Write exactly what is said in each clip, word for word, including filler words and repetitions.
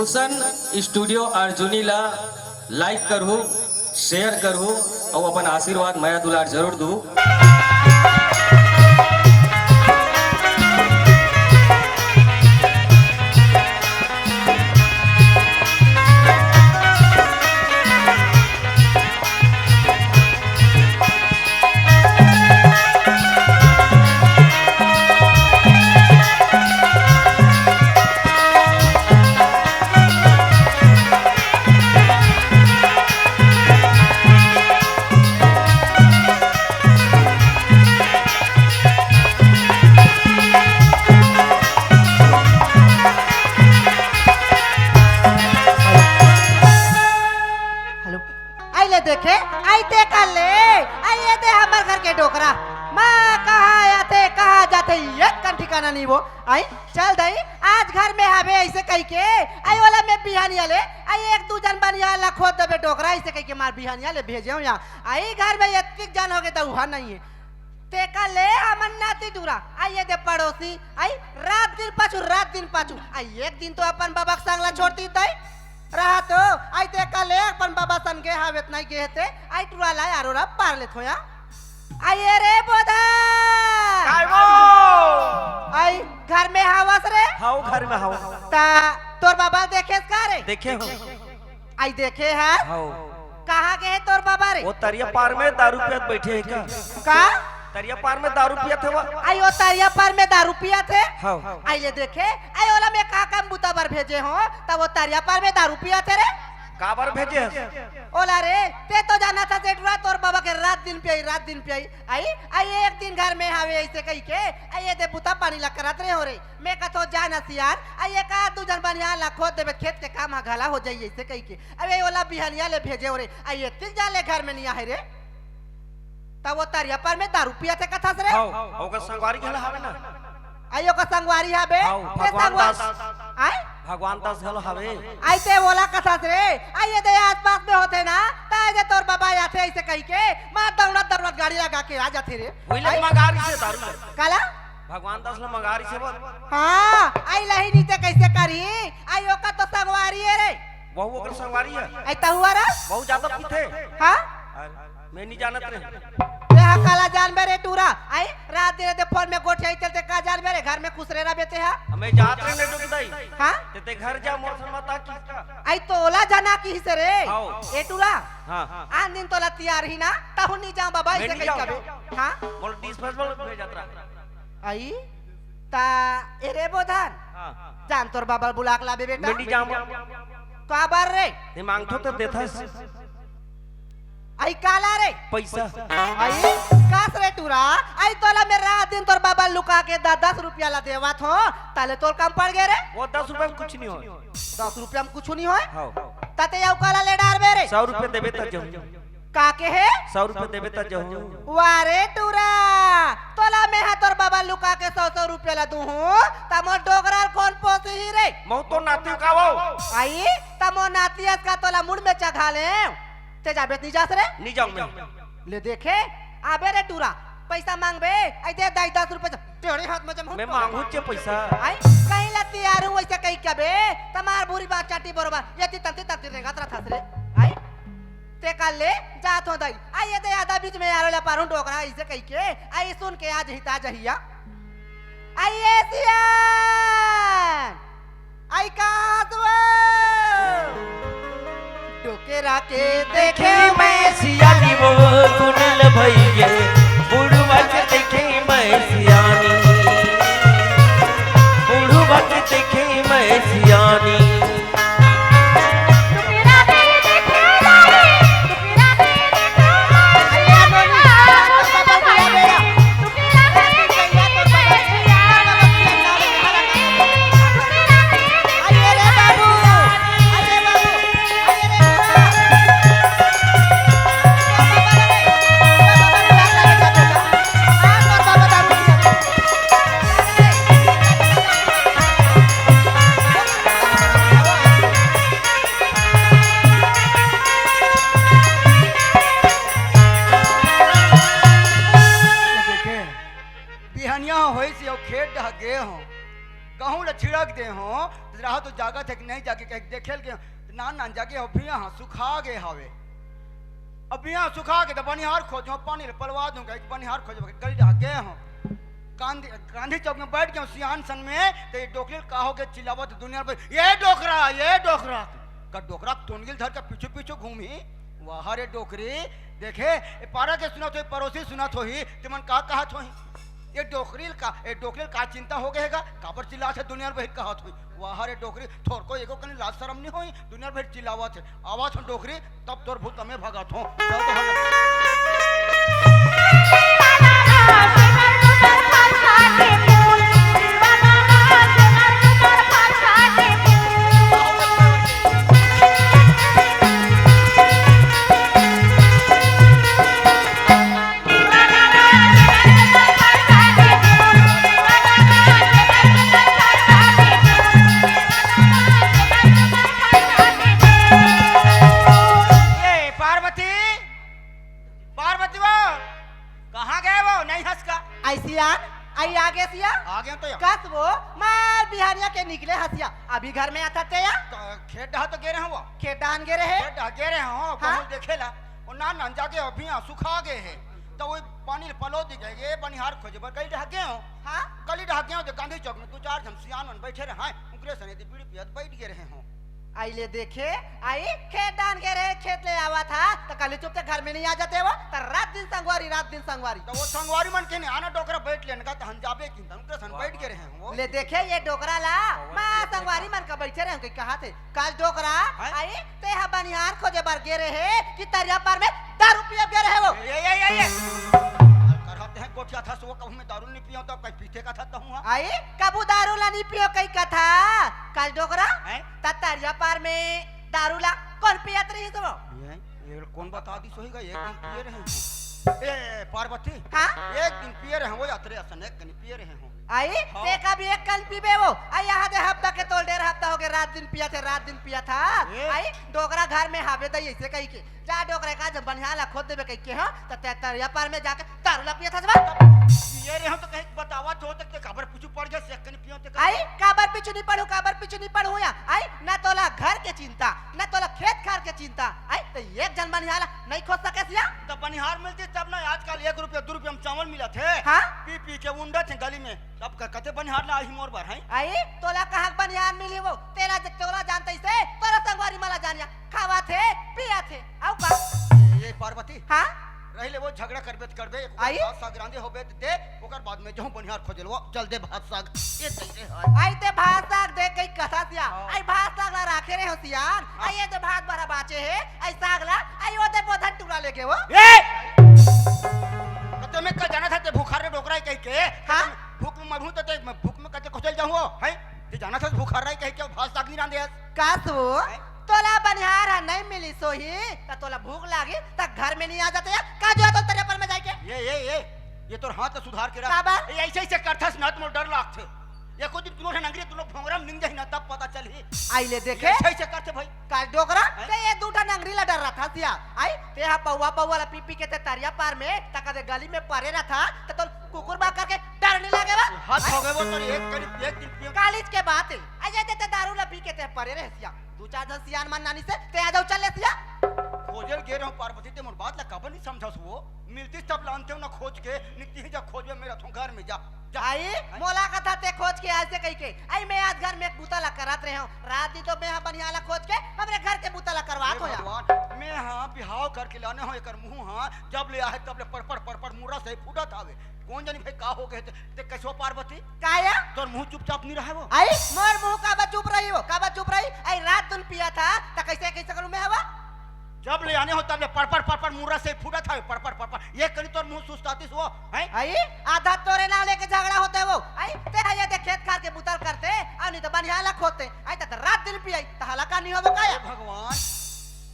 रोशन studio Arjuni ला like करहू, share करहू अउ अपन आशीर्वाद, मया दुलार जरूर दू। हेलो। आई ले देखे, आई ते कर ले, आई ये दे हमर घर के डोकरा। माँ कहाँ आथे, कहाँ जाथे, एक कन ठिकाना नहीं वो। आई चल दई, आज घर में हवे ऐसे कही के, आई ओला मैं बिहानिया ले, आई एक दू जन बनिया ला खोद देबे डोकरा, ऐसे कही के मार बिहानिया ले भेजे हूँ यहाँ। आई घर में इतनी जन हो गए तो वहाँ नहीं है। तेका ले हमन नाती टूरा, आई ये दे पड़ोसी, आई रात दिन पाछू, रात दिन पाछू, आई एक दिन तो अपन बाबा के संग ला छोड़ती तई रहा तो, आई तेका ले अपन बाबा संगे हावेत नहीं गे हेते, आई टूरा ला आरोरा पार ले थोया। आई ये रे बोधा। काय वो? आई घर में हावस रे? हाउ, घर में हाउ। ता तोर बाबा देखेस का रे? देखे हो। आई देखे है? हाउ। कहाँ गए तोर बाबा रे? वो तरिया पार में दारू पियत बैठे हैं का? का? तरिया पार में दारू पियत है वो। आई वो तरिया पार में दारू पियत है? हाउ। आई ले देखे, आई ओला मैं का काम बुता बर भेजे हो, तब वो तरिया पार में दारू पियत है रे? काबर भेजे हस? ओला रे, ते तो जाना था जेठुरा तोर बाबा के रात दिन पियाई, रात दिन पियाई। आई, आई एक दिन घर में हावे ऐसे कही के, आई ये दे बुता पानी ला करत रहे हो रे। मैं कथो जान सियान, आई एक आध दू जन बनिया ला खोद देबे, खेत के काम हा घला हो जाई ऐसे कही के। अबे ओला बिहनिया ले भेजे हो रे, आई ये तिल जा ले घर में नहीं आहे रे। तब वो तरिया पर में दारू पिया थे कथस रे। हाउ, ओकर संगवारी घला हावे ना। आई ओकर संगवारी हावे। हाउ, ए भगवान संगवा-, दास। आई? भगवान दास घलो हावे। आई ते ओला कथस रे। आई ये दे आसपास में होथे ना, ता ये दे तोर बाबा आथे ऐसे कही के, मार दौड़त दौड़त गाड़ी लगा के आ जाथे रे। वही ले आई? मंगारी से दारू ले। काला? भगवान दास ले मंगारी से बोल। हाँ, आई लही नीचे कैसे करी? आई ओकर तो संगवारी है रे। वहू ओकर संगवारी है। आई तहुआ रे? बहुत ज्यादा पीथे। हाँ? अरे, मैं नहीं जानत रहे। ते हा काला जानबे रे टूरा। आई रात दिन ते फोन में गोठियाई चलते का जानबे रे, घर में खुसरे रह बेते हा। हमें जात रहे ने डुक दाई। हाँ? ते, ते घर जा मोर से मता किसका। आई तोला जाना किहिस रे। हाउ। ए टूरा। हाँ। आन दिन तोला तियार ही ना, तहु नहीं जाऊं बाबा, मैं ऐसे नहीं कही जाऊं। कबे। हाँ? मोर डिस्पोजल भेजत रहा। आई ता ए रे बोधन। हाँ। जान तोर बाबा बुला के लाबे बेटा। मैं नहीं जाऊं। काबर रे? नहीं मांगथो तो देथस। आई काला रे? पैसा। आई कास रे टूरा, आई तोला मैं रात दिन तोर बाबा लुका के दस दस रुपया ला देवत हो, ताले तोर कम पड़ गए रे। वो दस रुपया में कुछ नहीं होय। दस रुपया में कुछ नहीं होय? हाँ। ताते याउ काला ले डारबे रे। सौ रुपया देबे त जाऊं। का के हे? सौ रुपया देबे त जाऊं। वाह रे टूरा, तोला मैं हा तोर बाबा लुका के सौ सौ रुपया ला दूहूं, त मोर डोकरा ल कौन पोसही रे? महूं तो नाती का वो। आई, त मोर नाती अस का तोला मुड़ में चघा ले। ते जाबे त नहीं जास रे? नहीं जाऊं मैं। ले देखे, आबे रे टूरा, पैसा मांगबे, आई दे दाई दस रुपया, टेढ़े हाथ में जब मैं मांगू चे पैसा। आई, कहीं ला तियार हूं वैसे कही क्या बे? तमार भूरी बात चाटी बरोबर, ये ती तंती तंती रेंगत रहा था रे। आई, ते का ले, जात हो दाई। आई ये दे आधा बीच में यारो ला पारूं डोकरा, ऐसे कही के, आई सुन के आज हिता जहिया। आई ए सियान! आई कहाँ हस वो? डोकरा के देखे मैं सियानी वो कुनल भइये, बुढ़वा के देखे मैं सियानी, बुढ़वा के देखे मैं सियानी। देखे, बिहनिया होइस अउ खेत डह गे हो, गहूं ल छिड़क दे हो, त रहा तो जागत हे कि नहीं जागे, कहिके देखे ल गेंव, त नान नान जागे हव, भुइयां ह सुखा गे हवे। अब भुइयां सुखा गे त बनिहार खोजहूं, पानी ल पलवा दूं, कहिके बनिहार खोजे बर गली डहर गे हंव। गांधी, गांधी चौक में बइठ गेंव सियान संग में, त ए डोकरी ल का होगे चिल्लावत दुनिया भर, "ए डोकरा, ए डोकरा।" का डोकरा तोनगी ल धर के पीछू पीछू घूमही, वाह रे डोकरी, देखे, ए पारा के सुनत होही, परोसी सुनत होही, तेमन का कहत होही? ए डोकरी ल का, ए डोकरी ल का चिंता होगे हे गा? काबर चिल्लात हे दुनिया ल बहिर कहत होही? वाह रे डोकरी, थोरको एको कनी लाज सरम नइ होही, दुनिया ल बहिर चिल्लावत हे। आवत हों डोकरी, तब तोर भूत ल मैं भगात हों। चल तो भगा। ए, पार्वती, पार्वती वो, कहाँ गे वो? नइ हस का? अई सियान, अई आगे सिया। आगे तो या। कस वो, मैं बिहनिया के निकले हस या। अभी घर में आथस ते या? त खेत डहा तो गे रहे हंव। खेत डहान गे रहे? खेत डहा गे रहे हंव, हाँ? गहूं देखे ला। ओ नान नान जागे हव, भुइयां सुखा गे हे। त ओ पानी ल पलो दे गे, ए बनिहार खोजे बर गली डहा गे हंव। हाँ? गली डहा गे हंव, त गांधी चौक में दू चार झन सियान मन बइठे रहे हंव, उंकरे सने दे बीड़ी पियत बइठ गे रहे हंव। अई ले देखे, अई खेत डहान गे रहे, खेत ले आवत हस, त काली चुपते घर में नइ आ जाते वो, त रात दिन संगवारी, रात दिन संगवारी। त ओ संगवारी मन कहिन आना डोकरा बइठ लेन गा, त हम जाबे किन, त उंकरे सन बइठ गे रहे हंव। ले देखे ए डोकरा ला, मैं संगवारी मन का बइठे रहे हंव, कहिके कहत हे, का डोकरा, हैं? अई तेंहा बनिहार खोजे बर गे रहे कि तरिया पार में दारू पिए बर गे रहे वो? ए, ए, ए, ए, ए। करत हे गोठियाथस वो, कहूं मैं दारू नइ पियंव, त कहीं पीथे का था तहूं हा? अई कभू दारू ला नइ पियंव कहिके कहथस, का डोकरा? हैं? त तरिया पार में दारू ला कोन पियत रहिस वो? ए, ए कोन बता दिस होही गा, एक दिन पिए रहे हंव। ए, पार्वती, हाँ? एक दिन पिए रहे हंव, अतरे असन एक कनी पिए रहे हंव। अई, हाँ। तें कब एक कन पीबे वो? अई, एदे हफ्ता के तोल डेढ़ हफ्ता होगे, रात दिन पियत हे, रात दिन पियत हस। ए? अई, डोकरा घर में हवे दई अइसे कहिके। जा डोकरा का जब बनिहार ला खोज देबे कहिके हंव, त तें तरिया पार में जाके दारू ला पियत हस बा। पिए रहे हंव त कहीं बतावत हों त काबर पीछू पड़ गेस, एक कनी पियंव ते अई, काबर पीछू नइ पड़हूं, काबर पीछू नइ पड़हूं या। अई, न तोला घर के चिंता, न तोला खेत खार के चिंता। अई, त एक झन बनिहार ला नइ खोज सकेस या? त बनिहार मिलतिस तब ना, आजकल एक रुपया, दू रुपया में चावल मिलत हे। हाँ? पी पी के उंडत हे गली में। तब क-, कते बनिहार ला आही मोर बर, हैं? अई, तोला कहाँ के बनिहार मिलही वो? तेला ज-, तोला जानत अइसे, तोर संगवारी मन ला जान या। खावत हे, पियत हे, अउ का? ए, ए, पार्वती। हाँ? रहि ले वो झगड़ा करबे त करबे, एक अई? भात साग रांधे होबे त दे, ओकर बाद में जाहूं बनिहार खोजे ल वो, चल दे भात साग। ए, दे, दे, हाय। अई तें भात साग दे कहिके कहथस या। हाँ। अई भात साग ला राखे रहे हंव सियान। हाँ। अई एदे भात भरा बांचे हे, अई साग ला, अई ओदे बोधन टूरा लेगे वो। ए! कते में का जानत हस तें भूखा रे डोकरा कहिके? हाँ? भूख में मरहूं त तें, मैं भूख में कते खोजे ल जाहूं, हैं? तें जानत हस भूखा रे कहिके भात साग नइ रांधे हस। कस वो? हैं? तोला बनिहार ह नइ मिलिस होही, त तोला भूख लागे, त घर में नइ आ जाते या? का जो हे तोला तरिया पार में जाय के? ए, ए, ए, ए तोर हाथ ला सुधार के रख। काबर? ए, अइसे, अइसे करथस ना, त मोर डर लागथे। एको दिन दूनों ठन अंगरी, दूनों भोंगरा म निंग जाही ना, तब पता चलही। अई ले देखे। ए, अइसे, अइसे करथे भाई। का डोकरा, हैं? तें ए दू ठन अंगरी ला डर्राथस या। अई, तेंहा पौवा, पौवा ला पी, पी के तें तरिया पार में, त कदे गली में परे रहिथस, त तोला कुकुर बाकर के डर नइ लागे बा? हद होगे वो तोर, एक कनी, एक दिन पियंव। कालीच के बात हे। अई, ए दे तें दारू ला पी के तें परे रहेस या। दू चार झन सियान मन नानिस हे, तें आ जाव चल लेस या। खोजे ल गे रहे हंव पार्वती, तें मोर बात ला काबर नइ समझस वो? मिलतिस तब लानतेंव ना खोज के, निकती ही जा खोजबे, मैं रहिथंव घर में, जा, जा। अई, हैं? मोला कथस तें खोज के आय अइसे कहिके। अई, मैं आज घर में एक बूता ला करत रहे हंव। रात दिन तो मैं हा बनिहार ला खोज के हमरे घर के बूता ला करवात हे हों या। भगवान, मैं हा बिहाव करके लाने हंव एकर मुंह हा, जब ले आहे तब ले पड़ पड़ पड़ पड़ मुर्रा से फूटत हवे। कोन जानी भाई का होगे हे, तें कइसे वो पार्वती? का या? तोर मुंह चुपचाप नइ रहे वो। अई, मोर मुंह काबर चुप रही वो? काबर चुप रही? अई, रात दिन पियत हस, त कइसे, कइसे करूं मैं हवा? जब ले आने हंव, तब ले पड़ पड़ पड़ पड़ मुर्रा से फूटत हवे, पड़ पड़ पड़ पड़। ए कनी तोर मुंह सुस्तातिस वो, हैं? अई, आधा तोरे नांव लेके झगड़ा होथे वो। अई, तें हा ए दे खेत खार के बूता ल करते, अउ नइ त बनिहार ला खोजते। अई, तें त रात दिन पियई, त हला का नइ होवय का या? हे भगवान,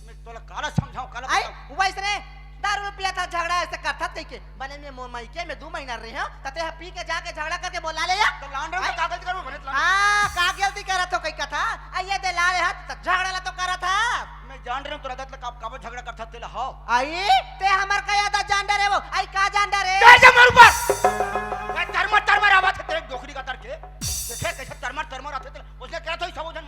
मैं तोला काला समझावं, काला अई, बतावं। वइसने दारू पियथस, झगड़ा अइसे करथस कहिके। बने मैं मोर मइके में दू महीना रहे हंव, त तें हा पी के जाके झगड़ा करके बोला ले या। त लान रहे हंव, अई? का गलती करंव, बने त लान। हाँ, का गलती करत हंव कहिके कथस? अई, ए दे लाने हस, त झगड़ा ला तो करत हस। मैं जान रहे हंव तोर आदत ला, का-, काबर झगड़ा करथस तेला, हव। अई, तें हमर का आदत जान डरे वो? अई, का जान डरे? तें जा मोर ऊपर। ए, तरमर, तरमर आवत हे तें डोकरी का तरके। देखे कइसे तरमर, तरमर आथे तेला। ओइसने करत होही सबो झन।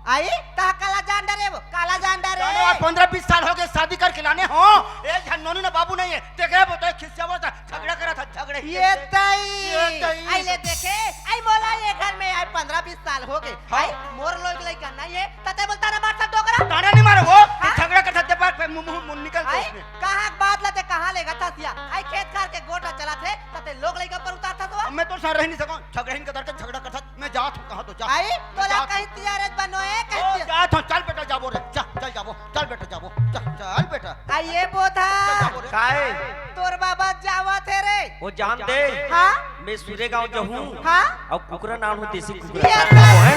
आई, तह काला जान डरे वो, काला जान डरे। जाने वाला पंद्रह बीस साल हो गए शादी करके लाने हो, एक झन नोनी ना बाबू नहीं है, ते गए वो तो खिसियावत था, झगड़ा करा था, झगड़ा ही ये करके। तई। ये तई। आई ले देखे, आई मोला ये घर में आई पंद्रह बीस साल हो गए। हाँ। आई, मोर लोग लइका नहीं है, तते बोलता ना मार सब डोकरा। ताना नहीं मारो वो, हाँ? झगड़ा करता ते बार पे मुंह, मुंह, मुंह निकल आई, उसमें। कहाँ के बात ला ते कहाँ लेगा था सिया? आई खेत खार के गोटा चला थे, तते लोग लइका पर उतार था तो। अब मैं तो सर रह नहीं सकूं, झगड़ा ही करके झगड़ा करता, मैं जात हूँ, कहाँ तो जा। आई, मैं तोला जात कहीं हूँ। तियारे बनोए, ओ, कहीं तियारे। जात हूँ, चल बेटा, जाबो रे, जा, चल जाबो, चल बेटा, जाबो, चल, चल बेटा। आ, ये बोधा। चल जाबो रे। काय? तोर बाबा जावत हे रे। वो जान दे। हाँ? मैं सुरेगांव जाहूँ। हाँ? अउ कुकरा नाम हो देसी कुकरा। ये वो है।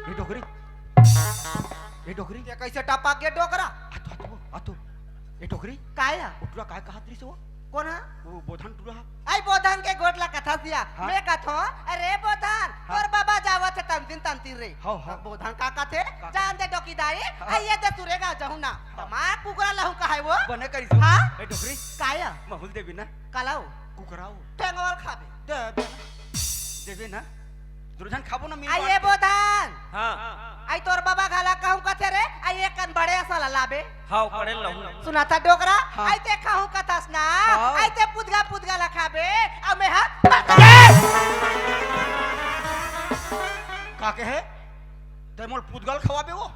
ये डोकरी। ये डोकरी। ये कैसे टपक गया डोकरा? आ तो, आ तो, आ तो। ये डोकरी। काय है? उठला काय कहा तरी से वो? कोन हा? वो बोधन टूरा हा। आई बोधन के गोठ ला कथा सिया। हाँ। मैं कथो, अरे बोधन, हाँ। तोर बाबा जावत हे तमतिन तमतिन रे। हाँ, हाँ। बोधन का कथे? का जान दे डोकी दाई, हाँ। आई ये दे सुरेगांव जाहूँ ना। हाँ। तमार कुकरा लहू कहाय वो। बने करी सो। हाँ? ए डोकरी। काय? महुल देवी ना। कलाऊ। कुकराऊ। टेंगवाल खाबे। दे, दे ना। देबे ना। दुर्जन खाबो ना मिल आई बांट ये के। बोधन। हाँ। आई तोर बाबा घला कहूँ कथे रे, आई एक कन बड़े असा ला लाबे। हाँ, पड़े लहू। सुना था डोकरा, हाँ। आई ते खाहूँ कथस ना, हाँ। आई ते पुदगा पुदगा ला खाबे, अब मैं हाँ। का कहे? ते मोल पुदगल खवाबे वो?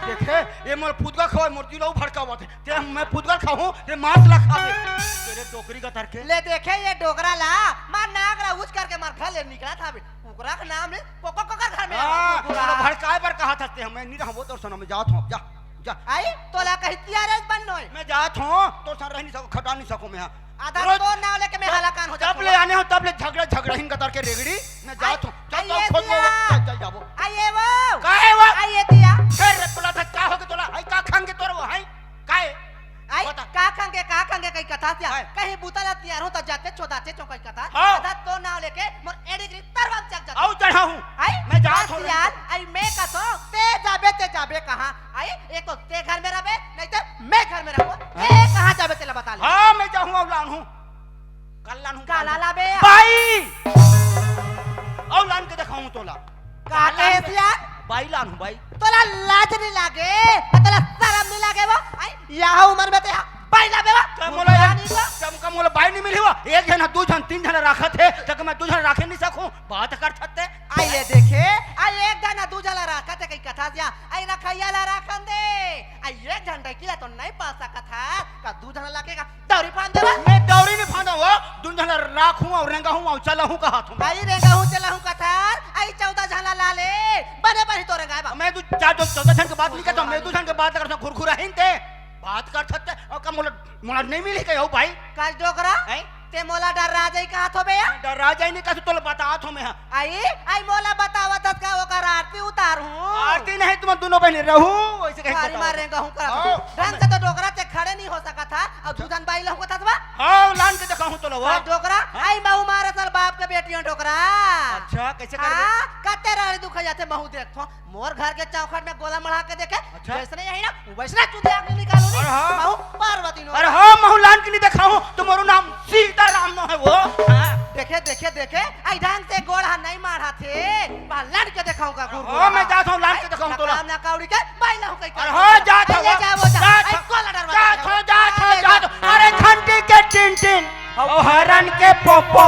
देखे, ये मोल पुदगल खवाए, मोर दिलऊ भड़कावत हे। ते मैं पुदगल खाहूँ, ते मांस ला खाबे। तेरे डोकरी का तरके। ले देखे ये डोकरा ला, मार नाक ला उच करके मार घर ले निकला था बे। कुकरा के नाम ले, कोको कोकर घर में हाँ, आ, कुकरा। तोला भड़काए बर कहा था ते, मैं नहीं रहबो तोर संग, मैं जात हूँ, अब जा, जा। आई, तोला कही तियारे बन नोय। मैं जात हूँ, तोर संग रह नहीं सको, खटा नहीं सको मैं, हाँ। आधा रोज तो नाव लेके मैं जब, हलाकान हो जात हूँ। जब ले आने हो, तब ले झगड़ा, झगड़ा हिन कतर के रेगड़ी, मैं जात हूँ। चल, आई, चल, आई, चल, खोज वो, चल, चल, जाबो। आई, ये वो। का है वो? आई, ये दिया। फिर रे, बोला था, का हो के तोला? आई, का खान के तोर वो, आई? काय? आई, बता। का खंगे, का खंगे, कई कथा सिया। हाय। कहीं बुता ला तियार हो, त जाते छो, दाते छो, कई कथा। हाँ। कथा तो नाव लेके, मोर एड़ी गिरी तरवा में चक जाते। आऊ चढ़ाहूँ। आई, मैं जात हूँ। सियान, आई, मैं कथो, ते जाबे, ते जाबे कहाँ? आई, एक तो ते घर में रहबे, नहीं ते मैं घर में रहबो। हाँ। ए, कहाँ जाबे, तेला बता ले। हाँ, मैं जाहूँ, अउ लानहूँ। कल लानहूँ, काला लानहूँ। लाबे? बाई! अउ लान के देखाहूँ तोला। का कहे सियान? बाई लानहूँ, बाई। तोला लाज नहीं लागे? तोला शरम नहीं लागे वो? आई, यह उम्र में ते बाई लाबे वो? का मोला बुढ़ा यार, नहीं वो? चमका मोला बाई नहीं मिली वो? एक झन, दू झन, तीन झन राखत हे, तक मैं दू झन राखे नहीं सकूँ। बात कर सकते। आई ये देखे, आई एक झन, दू झन राखत हे, कई कथा सिया, आई रखैया ला राखन दे। आई एक झन डैकी ला तो नहीं पाल सकत हा, का दू झन लाके का दौरी फांद देवा? मैं दौरी नहीं फांदा वो, दुन झन राखहूँ अउ रेंगाहूँ अउ चलाहूँ कहा तुम। आई रेंगाहूँ चलाहूँ कथार, आई चौदह झन ला ले, बने बने तो रेंगाए बा। मैं दू चार जो चौदह झन के बात नहीं करता, मैं दू झन के बात करता, घुरघुरा हिन ते, बात कर सकते, अउ का मोला, मोला नहीं मिली कही हो भाई? काज डोकरा? हैं? ते मोला डर्रा जाई कहा थो बे या? डर्रा जाई नहीं कहा, तोला बतात हों मैं, हाँ। आई, आई मोला बतावत हस का ओकर आरती उतारहूँ। आरती नहीं, तुम दुनों बहिनी रहू, वैसे कहीं थारी बताओ। मारे गहूँ का। हाँ, ढंग से तो डोकरा ते खड़े नहीं हो सकत हा, अउ अच्छा। दू झन बाई लहू कथस बा। हाँ, लान के देखाहूँ तोला वो। हाँ, डोकरा, हाँ? आई महू मारे सल बाप के बेटी हूँ डोकरा। अच्छा, कैसे करबे? हाँ, कते रानी दुख जाथे महू देखथो। मोर घर के चौखट में गोला मढ़ा के देखे, अच्छा। जैसने यही ना, वैसने चुतिया के निकालूँ नहीं। अरे हाँ। महू पार्वती नो। अरे हाँ, महू लान के नहीं देखाहूँ, तो मोरो नाम सीताराम नो है वो। हाँ। देखे, देखे, देखे, आई ढंग से गोड़ हा नहीं माढ़ा थे, बा लान के देखाहूँ का गुरु। हाँ, मैं जात हूँ, लान के देखाहूँ तोला। ना काम ना कौड़ी के, बाई लहू कई अरे कर। हाँ, जात हूँ। ले जा, वो जा। जात आई हूँ। कोला डरवा जात दे। हूँ, जात हूँ, अरे जात हूँ। अरे घंटी के टिन टिन, ओ हरन के पोपो।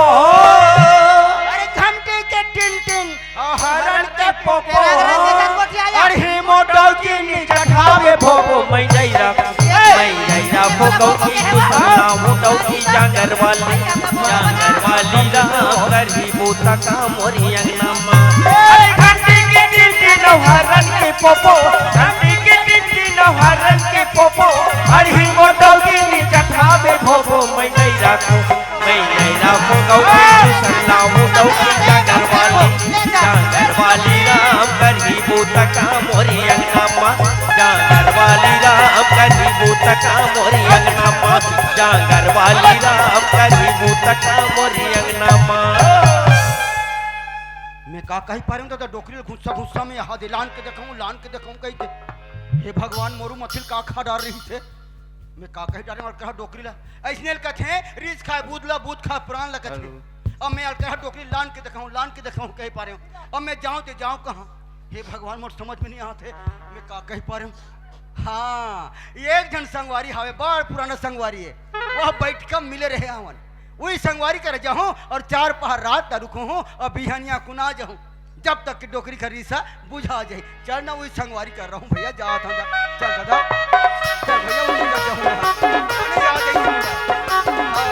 अरे घंटी के टिन टिन, हरन के पोपो। अरे ही मोटौकी नी चढ़ावे भोपो। मैं जैरा, मैं जैरा भोगौकी, तू सलाम डौकी जांगर वाली, जांगर वाली राम करही बूता का मोरी अंगना मा। अरे घंटी के टिन टिन हरन के पोपो, घंटी के टिन टिन हरन के पोपो। अरे ही मोटौकी नी चढ़ावे भोपो, मैं जैरा को मैं नैना को गौरी, तू सल्ला मुंडौकी, जांगर वाली, जांगर वाली राम करही बूता का मोरी अंगना मा। जांगर वाली राम करही बूता का मोरी अंगना मा। जांगर वाली राम करही बूता का मोरी अंगना मा। मैं का कही पारे हूँ दादा, डोकरी ल घुस्सा घुस्सा में यहाँ दे, लान के देखाऊँ, लान के देखाऊँ कही दे। हे भगवान, मोरू मथिल का खा डार रही थे। मैं का कही डारे और कहा डोकरी ला। ऐसने ल कथे, रीस खाए बूद ला, बूद खाए पुरान ला कथे। हेलो। अब मैं अलकरहा डोकरी लान के देखाहूँ, लान के देखाहूँ, कहि पारे हँव। अब मैं जाँव ते जाँव कहाँ? हे भगवान, मोर समझ में नइ आत हे, मैं का कहि पारे हँव। हाँ, एक झन संगवारी हवे, बड़ पुराना संगवारी हे, वह बइठका मिले रहे हवन। उही संगवारी कर जाहूँ अउ चार पहर रात ला रुकहूँ अउ बिहनिया कुन आ जाहूँ, जब तक कि डोकरी कर रिसा बुझा जाही। चल ना, उही संगवारी कर रहूँ भइया, जात हँव जा। चल दादा, चल भइया, उही कर जाहूँ ना। अरे, आ गई हूँ। आओ।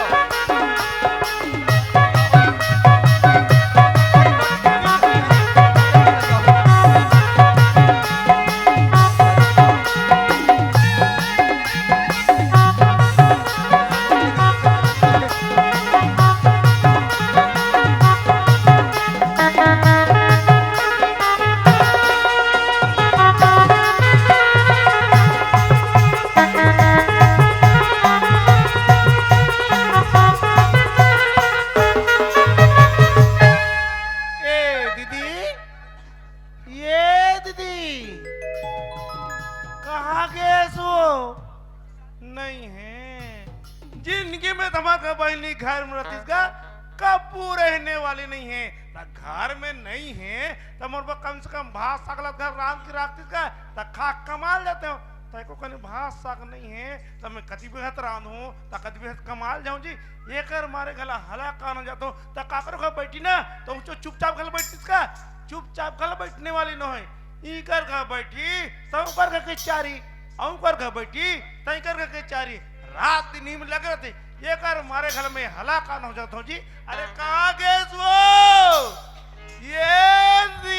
ए दीदी, ए दीदी, कहाँ गेस वो? नइ हे। जिनगी में तमा का बहिनी घर में रहतिस का, कभू रहने वाली नइ हे। त घर में नइ हे, त मोर बर कम से कम भात साग ला घर रांध के राखतिस का, त खा कमा लेतेंव। त एको कनी भात साग नइ हे, त मैं कति बेहत रांधहूँ, त कति बेहत कमा ले जाहूँ जी। एकर मारे घला हला कान हो जात हँव, त काकरो घर बइठही ना, त उँहचो चुपचाप घला बइठतिस का, चुपचाप घला बइठने वाली नोहे। इँकर घर बइठही, त उँकर घर के चारी, अउ उँकर घर बइठही, त इँकर घर के चारी। रात दिन इही में लगे रहथे, एकर मारे घला मैं हला कान हो जात हँव जी। अरे कहाँ गेस वो? ए जी।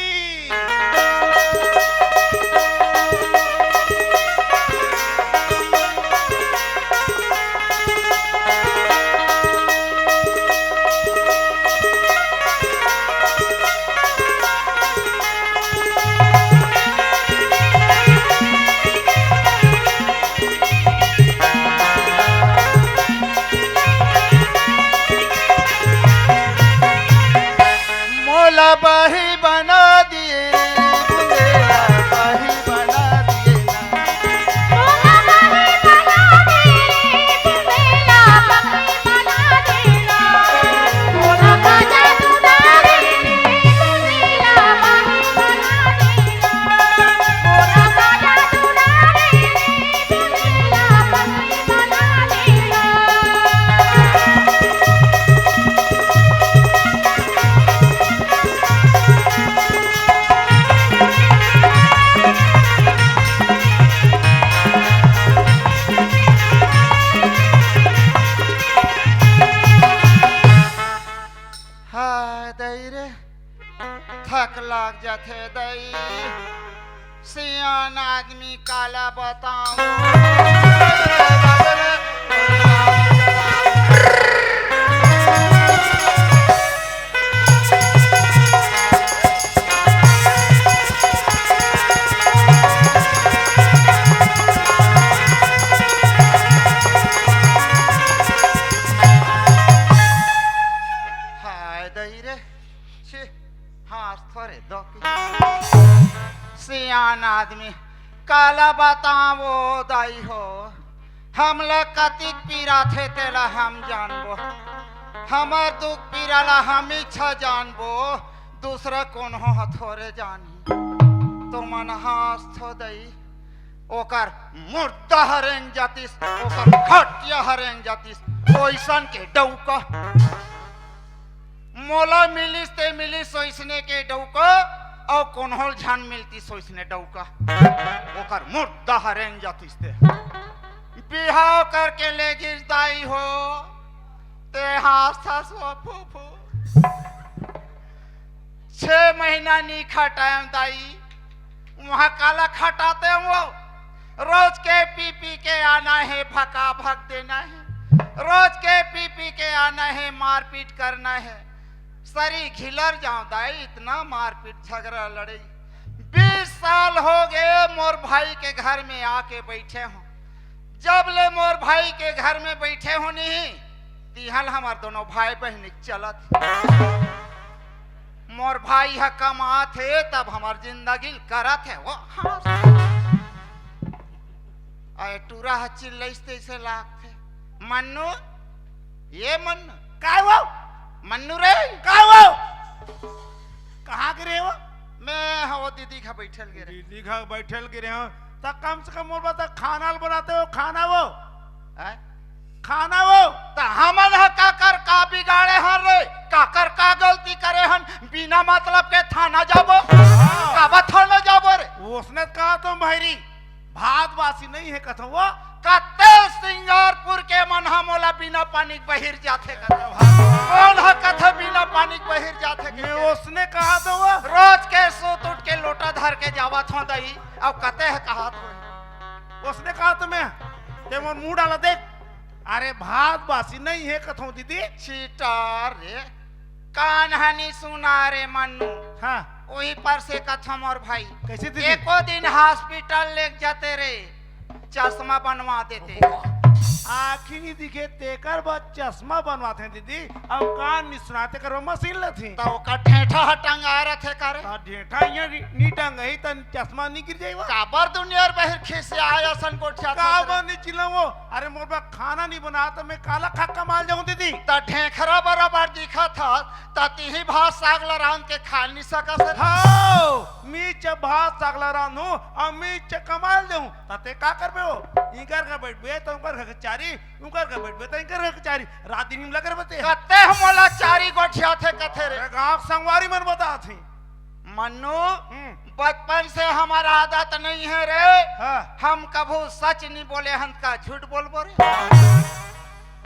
मोला बही बना दिए, बुंदेला बही बना दिए ना। हाय दई रे, थक लाग जाथे दई। सियान आदमी काला बतावं। हाय दई रे, छी, हाँस थोरे दो कि। सियान आदमी, काला बतावं दाई हो, हमला कतिक पीरा थे तेला हम जानबो, हमर दुख पीरा ला हमीच जानबो, दूसरा कोनो ह थोरे जानही। तुमन हाँस थो दई, ओकर मुर्दा ह रेंग जातिस, ओकर खटिया ह रेंग जातिस, ओइसन के डउका। मोला मिलिस ते मिलिस ओइसने के डउका, अउ कोन्होल झन मिलतिस ओइसने डउका। ओकर मुर्दा ह रेंग जातिस ते। बिहाव करके ले गिस दाई हो, ते हाँसथस वो फूफू। छह महीना नी खटायम दाई, उहाँ काला खटातेंव वो। रोज के पी पी के आना हे, भका भक देना हे, रोज के पी पी के आना हे, मारपीट करना हे। सरी घिलर जावं दाई, इतना मारपीट झगरा लड़ई। बीस साल हो गे मोर भाई के घर में आके बइठे हँव। जब ले मोर भाई के घर में बइठे हँव नहीं, तिहाँ ले हमर दोनों भाई बहिनी चलत हे। मोर भाई ह कमात हे, तब हमर जिंदगी ल करत हे वो। हाँ। अरे टूरा ह चिल्लइस तइसे लागथे, "मन्नू, ए मन्नू।" "काय वो?" पन्नू रे। का वो? कहाँ गे रहे हो? मैं, हाँ, वो दीदी घर बैठल गे रहे। दीदी घर बैठल गे रहे हो, त कम से कम मोर बर त खाना ल बनाते हो, खाना वो। हैं? खाना वो। त हमन ह काकर का बिगाड़े हन रे? काकर का गलती करे हन? बिना मतलब के थाना जाबो? हाँ। काबर थाना जाबो रे? ओसने कहा तुम भैरी। भात बासी नहीं है कथो वो। कते सिंगारपुर के मन ह मोला बिना पानी के बहिर जाथे कथे। कौन ह कथे बिना पानी के बहिर जाथे मैं कथे? ओसने कहा तो वो। रोज के सूत उठ के लोटा धर के जावत हो दई, अब कते ह कहा तो। ओसने कहा तो मैं, ते मोर मुंह डाला देख। अरे भात बासी नहीं है कथो दीदी। चीटर रे, कान ह नी सुना रे मन्नू। हाँ। वही पर से कथो मोर भाई। कैसे दीदी? एको दिन हॉस्पिटल लेके जाते रे, चश्मा बनवा देते। आँखी नहीं दिखे, तेकर बाद चश्मा बनवाते हैं दीदी। अब कान नहीं सुनाते, करो मशीन लेते हैं। तो ओकर ढेंठा ह टंगा रथे करे। तो ढेंठा यहाँ नी, नी टंगई, त चश्मा नहीं गिर जाई वो। काबर दुनिया रे बहिर खिसे आय असन गोठिया काबर थोथरे? नहीं चिल्लाऊं वो? अरे मोर बा खाना नहीं बना, त मैं काला खा कमाल जाऊं दीदी? त ढेंखरा बराबर दिखत हस, त तिही भात साग ल रांध के खा नहीं सकस रे। हाओ, मी च भात साग ल रांधूं, अउ मी च कमाल देहूं, त ते का करबे हो? इकर घर बैठबे, त उकर घर कचहरी, उकर घर बैठबे, त इकर घर कचहरी, रात दिन लगे रहबे ते। कते ह मोला चारी गोठियाथे कथे रे? अरे गांव के संगवारी मन बताथे। मन्नू, हम्म। बचपन से हमर आदत नहीं है रे। हाँ। हम कभू सच नहीं बोले हन का झूठ बोलबो रे।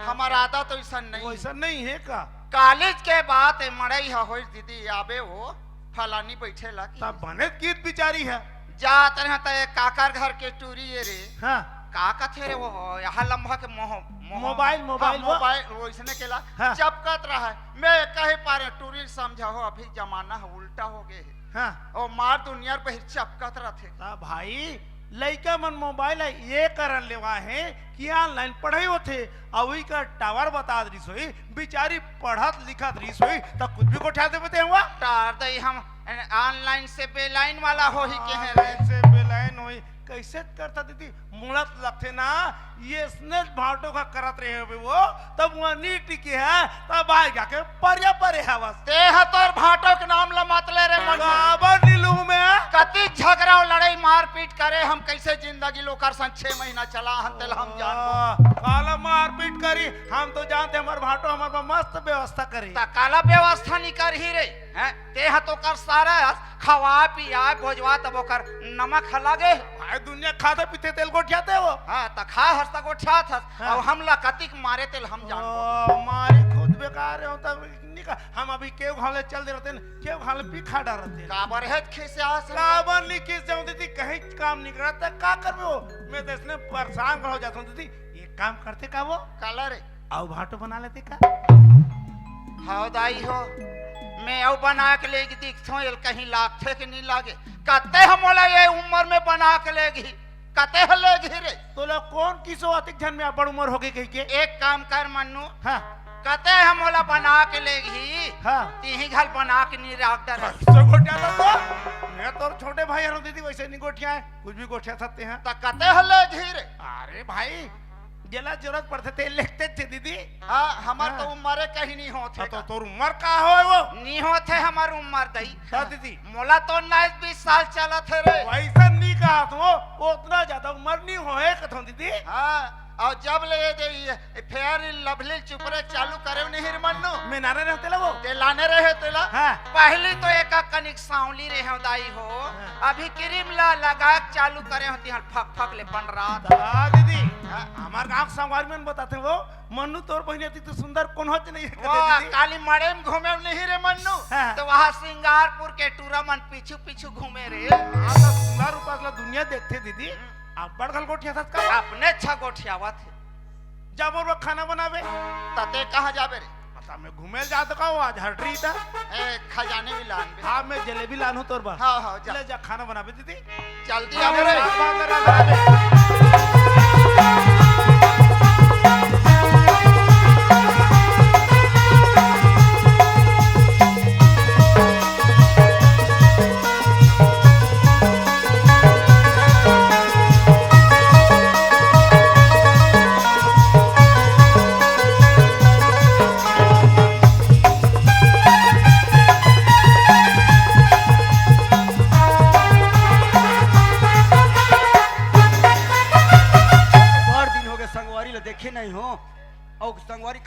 हमर आदत वैसन नहीं। वैसन नहीं है का? कॉलेज के बात है, मड़ई ह होइस दीदी, आबे वो फलानी बैठे ला कि। तब बने गीत बिचारी है। जात रहे त एक काकर घर के टूरी ये रे। हाँ। का कथे रे वो, यहाँ लंबा के मोह-, मोह-, मोबाइल, हाँ, मोबाइल वो। मोबाइल, वो इसने केला हाँ। चपकत रहा है। मैं कहे पारे टूरी समझा हो, अभी जमाना है उल्टा हो गए है। हाँ। ओ मार दुनिया रे बहिर चपकत रथे। त भाई, लइका मन मोबाइल ल ये करन लेवा हे कि ऑनलाइन पढ़ाई होथे, अउ उही का टावर बता रिस होई, बिचारी पढ़त लिखत रिस होई, त कुछ भी गोठिया देबे ते हुआ। टार दई हम ऑनलाइन से बेलाइन वाला होही के हैं रे। ऑनलाइन से बेलाइन होही, कैसे करता दीदी? मोला त लगथे ना, ये इसने भाटो का करत रहे होबे वो, तब वहाँ नी टिके है, तब आए जाके परिया परे हवस। ते ह तोर भाटो के नाम ल मत ले रे मनु। काबर नी लूं मैं? कति झगड़ा अउ लड़ाई मारपीट करे, हम कैसे जिंदगी लोकर संग छह महीना चला हन, तेल हम जानबो। आ, काला मारपीट करी, हम तो जानते हमर भाटो हमर बर मस्त व्यवस्था करी। त काला व्यवस्था नी करही रे, हैं? ते ह तो कर सारा हस, खवा पिया भोजवा तब ओकर नमक ह लागे। भाई दुनिया खाते पीते तेल गोठियाते वो। हाँ, त खा हस त गोठियात हस। हाँ। अब हमला कतिक मारे तेल हम जानबो। ओ, मारी खुद बेकार हो तब निका, हम अभी केव घाले चल दे रहते न, केव घाले भी खा डाल रहते। काबर है खिसे आस? काबर नी खिसे जाऊं दीदी, कहीं काम नहीं करत, त का करबे हो? मैं तो इसने परेशान हो जाता हूँ दीदी। एक काम करते का वो? काला रे? अउ भाटो बना लेते का? हव दाई हो, मैं अउ बना के लेगी दिखथों, एल कहीं लागथे कि नहीं लागे। कते ह मोला ये उम्र में बना के लेगी, कते ह लेगी रे? तोला कौन किसो अतिक झन में अब्बड़ उम्र होगे कहि के? एक काम कर मन्नू, हाँ। कते ह मोला बना के लेगी, हाँ। तिही घल बना के नहीं राख डरे। कैसे गोठिया था तो? मैं तोर छोटे भाई हरं दीदी, वैसे नहीं गोठिया है, कुछ भी गोठिया सकते हैं। त कते ह लेगी रे? अरे भाई, जेला जरूरत पड़थे, ते लेगथे दीदी। हाँ, हमर हाँ। तो उम्र कहीं नहीं होथे हाँ, तो का। तोर उम्र का होय वो? नहीं होथे हमर उम्र दई। हाँ, दीदी। मोला तो उन्नीस बीस साल चलत हे रे। वैसा नहीं कहा तो, वो उतना ज्यादा उम्र नहीं होय कथों दीदी। हाँ, अउ जब ले ये दे, ये Fair and Lovely चुपरे चालू करे नहीं रे मन्नू। मैं नारे रहते ला वो। ते लाने रहे तेला। हाँ। पहली तो एक कनिक सांवली रहे हो दाई हो। हाँ। अभी क्रीम ला लगा के चालू करे हो, तिहल फक फक ले बन रहा। हाँ, दीदी। हाँ। हमार गांव के संगवारी मन बताथे वो, मन्नू तोर बहिनी अतिक तो सुंदर कोनो च नहीं है, वो कहते दीदी। काली मड़ई में घूमे में नहीं रे मन्नू, हाँ। तो वहाँ सिंगारपुर के टूरा मन पीछू पीछू घूमे रे। हाँ, तो सुंदर रूपा ला दुनिया देखथे दीदी। हम्म। अब्बड़ घल गोठियाथस का? अपने अच्छा गोठियावत हे। जा मोर बर खाना बनाबे। त ते कहाँ जाबे रे? पता मैं घूमे जात का हूँ, आज हटरी था। ए, खजाने भी लान बे। हाँ, मैं जलेबी लान हूँ तोर बर। हाँ, हाँ, जा। ले जा, खाना बनाबे दीदी। जल्दी आ रे।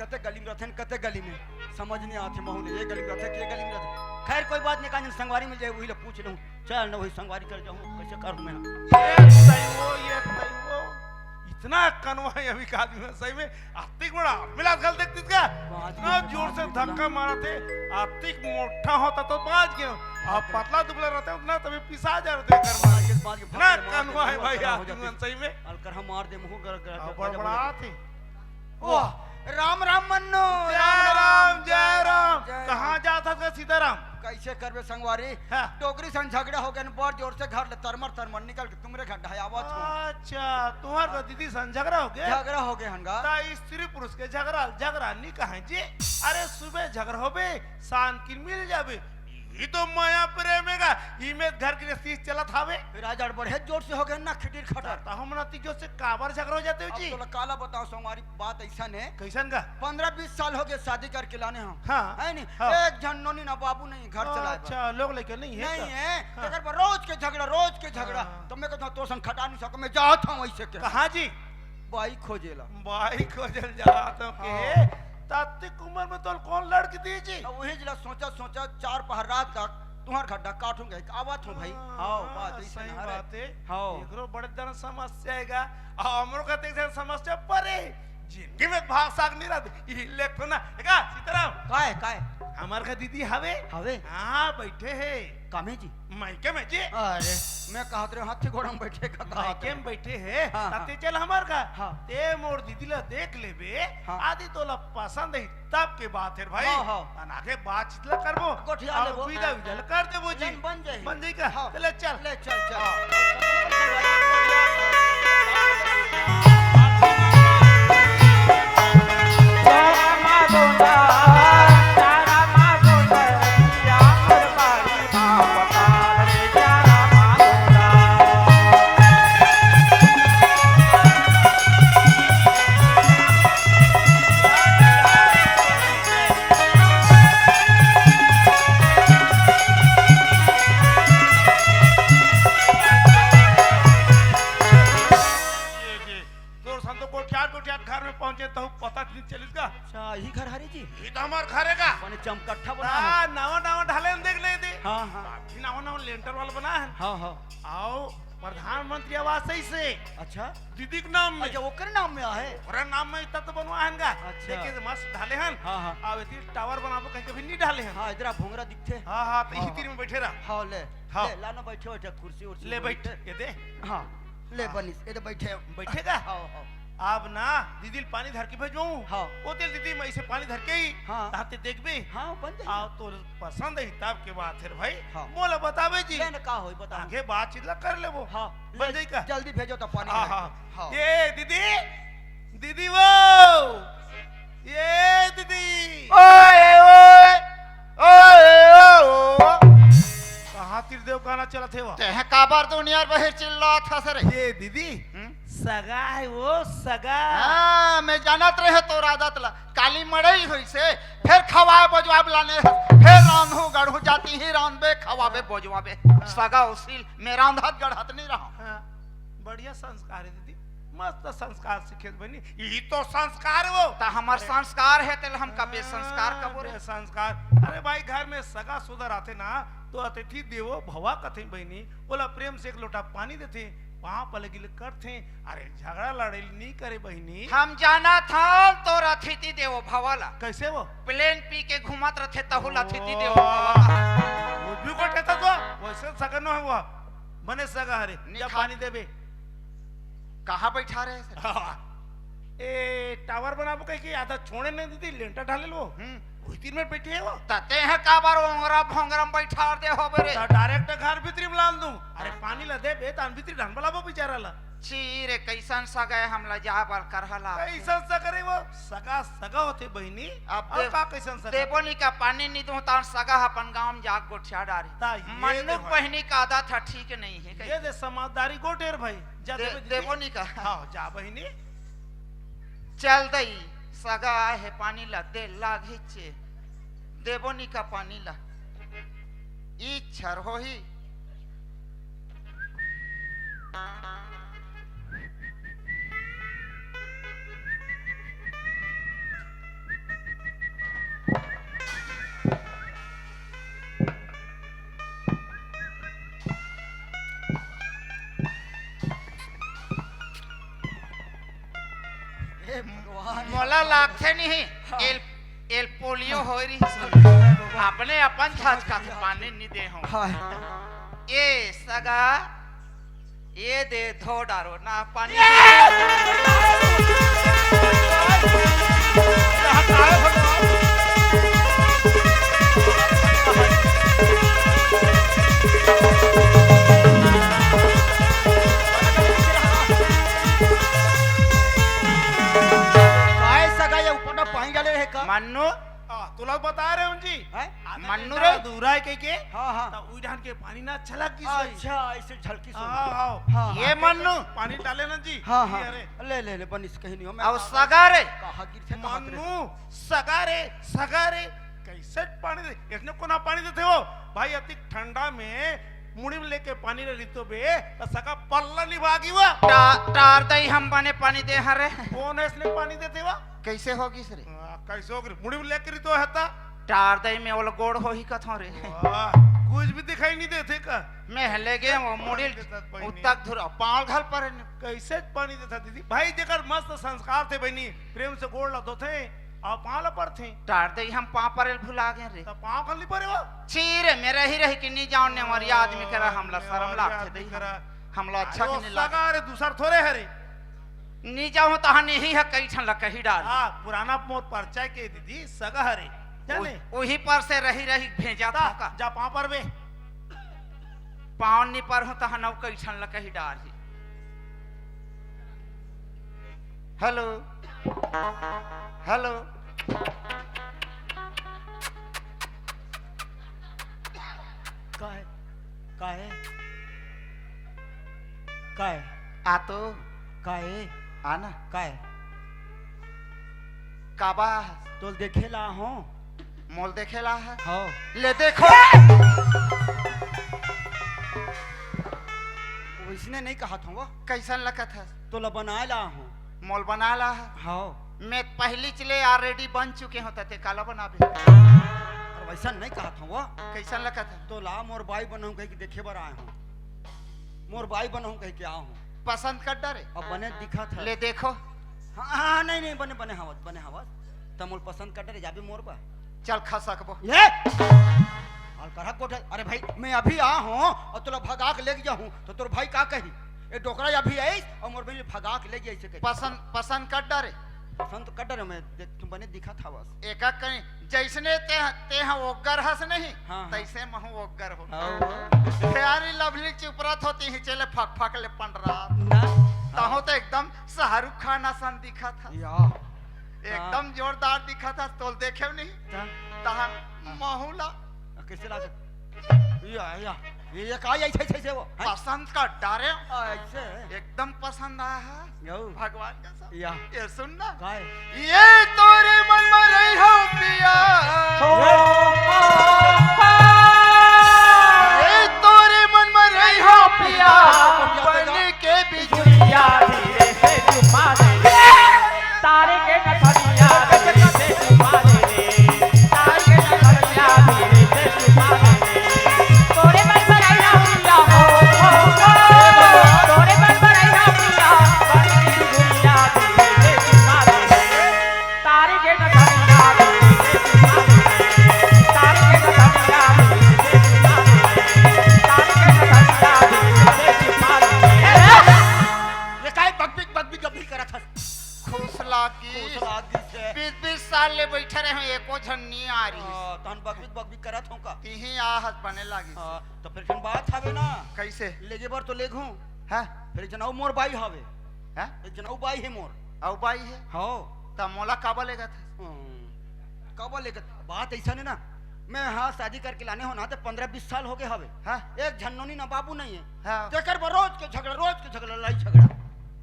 कते गली में रथे न, कते गली में, समझ नहीं आथे। महू ने ये गली में रथे कि ये गली में रथे। खैर, कोई बात नहीं, कांजन संगवारी मिल जाए, वही ला पूछ लूँ। चल न, वही संगवारी कर जाऊँ, कैसे करूँ मैं? इतना कनवा है अभी का आदमी में, सही में। अतिक बड़ा मिला गल देख तिसका। इतना जोर से धक्का मारा थे, अतिक मोटा होता तो बाज गया। अब पतला दुबला रहते उतना तभी पिसा जा रहे थे घर में। इतना कनवा है भाई आदमी में, सही में। अलकर हम मार दे मुँह कर कर। बड़बड़ा थे। वाह, राम राम मन्नू, जय राम, जय राम। कहाँ जात हस गा सीताराम? कैसे करबे संगवारी? हाँ। डोकरी संग झगड़ा हो गया न, बड़ जोर से घर ले तरमर तरमर निकल के तुमरे घर ढायावत हूँ। अच्छा, तुम्हार तो दीदी संग झगड़ा हो गया? झगड़ा हो गया हन गा। ता स्त्री पुरुष के झगड़ा, झगड़ा नहीं कहे जी। अरे सुबह झगड़ा होबे, शाम की मिल जाबे। ये तो माया प्रेम है गा, इमे घर गृहस्थी चलत हावे। राजा बड़े जोर से हो गए ना, खिटिर खटर। ता हम ना तीजो से काबर झगड़ा हो जाते हो अब जी? तोला काला बताओ संगवारी, बात ऐसा ने। कैसन गा? पन्द्रह बीस साल हो गए शादी करके लाने हम। हाँ। है नी? हाँ। एक झन नोनी ना बाबू नहीं घर चलाए बर। अच्छा, लोग लेके नहीं है नहीं का? है। हाँ। तेकर पर रोज के झगड़ा, रोज के झगड़ा। हाँ। तो मैं कहता हूँ, "तोर संग खटा नहीं सको, मैं जात हूँ ऐसे के।" कहाँ जी? बाई खोजेला। बाई खोजल जात हूँ के? हाँ। तात्तिक उम्र में तोल कौन लड़की दी जी? अब वही जिला सोचा, सोचा, चार पहर रात तक तुम्हार खड्डा काटूंगा, एक आवत हूँ भाई। हाँ, हाँ, बात ऐसे सही ना रे। बात है। हाँ। एकरो बड़े दन समस्या है गा। आ, हमरो का तेरे समस्या परे। जिंदगी में भाग साग नहीं रहते। ये ले तो ना। एका, सीताराम। काय, काय? हमार का दीदी हवे? हवे? हाँ, बैठे है। कामे जी? मायके में जी। अरे, मैं कहत रहे हाथी घोड़ा में बैठे का कहत मायके रहे। में बैठे है। हाँ, हाँ। ताते चल हमार का। हाँ। ते मोर दीदी ला देख लेबे। हाँ। आदि तोला पसंद है। तब के बात है भाई। हाँ, हाँ। अन आगे बातचीत ला करबो। गोठिया अब लेबो। विदा, विदा ला कर देबो जी। नहीं, बन जाही। बन जाही का? हाँ। चले चल। ले चल, चल। हाँ। ये, ये, तोर संग तो गोठियात, गोठियात घर में पहुंचे, तहु पता नहीं चलिस का? अच्छा, यही घर हरे जी? ये तो हमार घर है का? माने चमकट्ठा बना है। हाँ, नवा, नवा ढाले हम देख ले दे। हाँ, हाँ। अभी नवा, नवा लेंटर वाला बना है। हाँ, हाँ। आओ, प्रधानमंत्री आवास है इसे। अच्छा। दीदी के नाम में। अच्छा, ओकर नाम में आहे? ओकरा नाम में इतना तो बनवा है ना। अच्छा। देखे तो मस्त ढाले हन। हाँ, हाँ। अब इतनी टावर बनाबो कहीं कभी नहीं ढाले हन। हाँ, इधर भोंगरा दिखते। हाँ, हाँ, तो हाँ, इसी हाँ। तीर में बैठे रहा। हाँ, ले। हाँ। ले, लाना बैठे, बैठे, कुर्सी उर्सी ले बैठ, बैठे। ये दे। हाँ, ले हाँ। बनिस, ये तो बैठे। बैठे का? हाँ, हाँ। अब ना, दीदी ल पानी धर के भेजवाऊँ। हाँ। वो तेल दीदी, मैं इसे पानी धर के ही, हाँ। तहाँ ते देखबे। हाँ, बन जाही। आओ, तो पसंद है तब के बात है भाई। हाँ। मोला बताबे जी। ले न का होई, बताओ। आगे बातचीत ला कर लेबो। हाँ, बन ले, जाही का? जल्दी भेजो तो पानी हाँ, लेके। हाँ। हाँ। ये दीदी, दीदी वो, ये दीदी। ओए, ओए, ओए, ओ। कहाँ त्रिदेव गाना चलत हे वो? तेह काबर दुनिया बहिर चिल्लात हस रे? ये दीदी, हम्म? सगा है वो, सगा। हाँ, मैं जानत रहे तोर आदत ला। काली मड़ई होइसे, फेर खवाए बजवाए लाने हस, फेर रांधू गढ़ू जाति ही रांधबे, खवाबे बजवाबे। हाँ। सगा उसील, मैं रांधत गढ़त नहीं रहा। हाँ, बढ़िया संस्कार है दीदी, मस्त संस्कार सीखे बनी। यही तो संस्कार है वो। ता हमार अरे। संस्कार है, तेल हम का बेसंस्कार हाँ, कबो रे? बेसंस्कार। अरे भाई, घर में सगा सुधा रहते ना, तो अतिथि देवो भवा कथे बहिनी, ओला प्रेम से एक लोटा पानी देथे, पाँव पलगी ले करथे। अरे झगड़ा लड़ाई नहीं करे बहिनी। हम जानत हन तोर अतिथि देवो भवा ला। कैसे वो? प्लेन पी के घूमत रथे तहु ला अतिथि देवो भवा ला। वो भी कोठे था तो, वैसे सगा नो है वो। बने सगा हरे, जब निखा- पानी देबे। कहाँ बैठा रहे सर? ए, टावर बनाबो कह के आधा छोड़े नहीं दीदी, लेंटर ढाले लो। हम्म। वही तीर में बैठे हो। तते है काबर ओंगरा भोंगरा में बैठा दे हो बे रे। ता डायरेक्ट घर भीतरी में लान दूं। अरे हाँ। पानी ला देबे, तान भीतरी ढान बलाबो बेचारा ला। छी रे, कैसन सगा है, हमला जा बाल करहला। कैसन सगा रे वो? सगा, सगा होथे बहिनी। अब अब दे-, का कैसन सगा? देबो नी का पानी नी दूं, तान सगा अपन गांव में जाके गोठिया डारी। ता ये मन्नू दे भाई। बहिनी का आदत है, ठीक नहीं है। ये दे समझदारी गोटेर भाई। जा दे-, देबे दीदी। देबो नी का? हाँ, जा बहिनी। चल दई, सगा आए हे, पानी ला दे, लाग हिच्चे। देबो नी का पानी ला? ई छर होही। नहीं, हाँ। एल, एल पोलियो हाँ। होय रहिस। हाँ, बाबा। अपने अपन छाछ का पानी नहीं दे हूँ। हाँ। ए सगा, ए दे धो डारो ना पानी। काय सगा, ये ऊपर ना पानी डाले रहे का? मन्नू। हाँ, तोला बता रहे हूँ जी। हैं? आधा मन्नू घंटा रे। दूर आए कह के। हाँ, हाँ। तो उही डाहन के पानी ना छलक गिस। अच्छा, ऐसे झलकी सुन। हाँ, हाँ। हाँ, ये हाँ। मन्नू। पानी डाले ना जी। हाँ, ये हाँ। अरे। ले, ले, ले, बनिस कहीं नहीं हो। मैं अब कहा, सगा रे। कहा गिर से कहा गिर से। मन्नू, सगा रे, सगा रे। कैसे पानी दे? इसने कोना पानी देथे हो? भाई, अतिक ठंडा में मुड़ी में लेके पानी ले रितो बे, त सगा पल्ला निभा गी वा। टा-, टार दई हम बने पानी दे हरे। कौन है इसने पानी देथे वा? कैसे होगिस रे? आ, कैसे होगिस? मुड़ी में लेके रितो है ता? टार दई में ओला गोड़ होही कथों रे। वाह, कुछ भी दिखाई नहीं देथे का? मैं हले गे वो मुड़ी देथस बहिनी। उत्तक धुरा, पाँव घल परे न। कैसे पानी देथा दीदी? भाई जेकर मस्त संस्कार थे बहिनी, प्रेम से गोड़ ला धोथे, अउ पाँव ला परथे। टार दई हम पाँव परे ल भुला गे रे। त पाँव घल नहीं परे वा? छी रे, मैं रही रही कि नहीं जाऊँ नेवरिया आदमी करा, हमला शरम नेवरिया लागथे आदमी दई। करा। हमला अच्छा अरे कि वो नहीं लाग। सगा रे, दूसर थोरे हरे। नी जाहूं तहां नी ही ह कई ठन ल कही डार। हाँ, पुराना मोर परिचय के दीदी, सगा हरे। जाने? उ-, उही पर से रही रही भेजा ता, था का? जा पाँव पर बे। पाँव नी पर हूं तहां नौ कई ठन ल कही डार ही। Hello, hello. काय? काय? काय? आ तो। काय? आ ना। काय? काबा? तोल देखे ला हो। मोल देखे ला है। हो। ले देखो। वैसने नहीं कहा था वो। कैसन लगत है? तोला बनाए ला हो। मोल बना ला है। हो। मैं पहली चले already बन चुके हो, त ते काला बनाबे? अरे वैसा नहीं कहा था वो। कैसन लगत है? तोला मोर बाई बनाऊं कह के देखे बर आए हो। मोर बाई बनाऊं कह के आए हो। पसंद कर डरे? अब बने दिखत है। ले देखो। हाँ, हाँ, हाँ, नहीं, नहीं, बने, बने हवस, बने हवस। त मोल पसंद कर डरे, जाबे मोर बा। चल खसकबो। ये! और करहक गोठे, अरे भाई, मैं अभी आ हूँ और तोला भगा के लेके जाहूँ, तो तोर भाई का कही? ये डोकरा अभी आइस और मोर बहिनी भगा के ले गई ऐसे कही। पसंद, पसंद कर डरे। पसंद तो कर डरे, मैं देख, तुम बने दिखत हवस। एका कहीं जैसने ते, ते ह ओग्गर हस नहीं, हाँ, हाँ। तैसे महू ओग्गर हो। हाँ, वो। प्यारी लवली चुपरत होती ही, चले फक फक ले पंडरा। ना। तहो तो एकदम शाहरुख खान असन दिखत हस। या। एकदम हाँ। जोरदार दिखत हस, तोल देखे नहीं। हाँ। तहन हाँ। महू ला। आ, कैसे लागे? या, या। ये, ये का ऐसे, ऐसे, ऐसे वो? हैं? पसंद कर डारे। आ, ऐसे? एकदम पसंद आया है। यौ। भगवान का सब। या। ये सुन ना। काय? ये तोरे मन में रही हो पिया। हो। ये तोरे मन में रही हो पिया। बन के बिजुरिया धीरे से चुमा दे। तारे के नथनिया धीरे से चुमा दे। तारे के नथनिया धीरे से चुमा दे। तोरे मन पर आया हुआ हो, हो, हो। तोरे मन पर आया हुआ, बन की दुनिया धीरे से चुमा दे। तारे के नथनिया धीरे से चुमा दे। तारे के नथनिया धीरे से चुमा दे। तारे के नथनिया धीरे से चुमा दे। ये काय बकबिक, बकबिक, बकबिक करत हस? खुश लागी। खुश लागी से। बीस बीस साल ले बैठे रहे हो, एको झन नी आ रही। हाँ, तहन बकबिक बकबिक करत हो का? तिही आ हस बने लागी। हाँ, तो फिर जन बात हवे ना। कैसे? लेगे बर तो लेगहूँ। हाँ। फिर एक जन अउ मोर बाई हवे। हाँ? एक जन अउ बाई हे मोर। अउ बाई हे? हाँ। त मोला काबर लेगत हस? हम्म, काबर लेगत? बात ऐसा ने ना, मैं हाँ शादी करके लाने हो ना तो पन्द्रह बीस साल हो गए हवे। हाँ। एक झन नोनी ना बाबू नहीं है। हाँ। तेकर बर रोज के झगड़ा, रोज के झगड़ा, लड़ाई झगड़ा।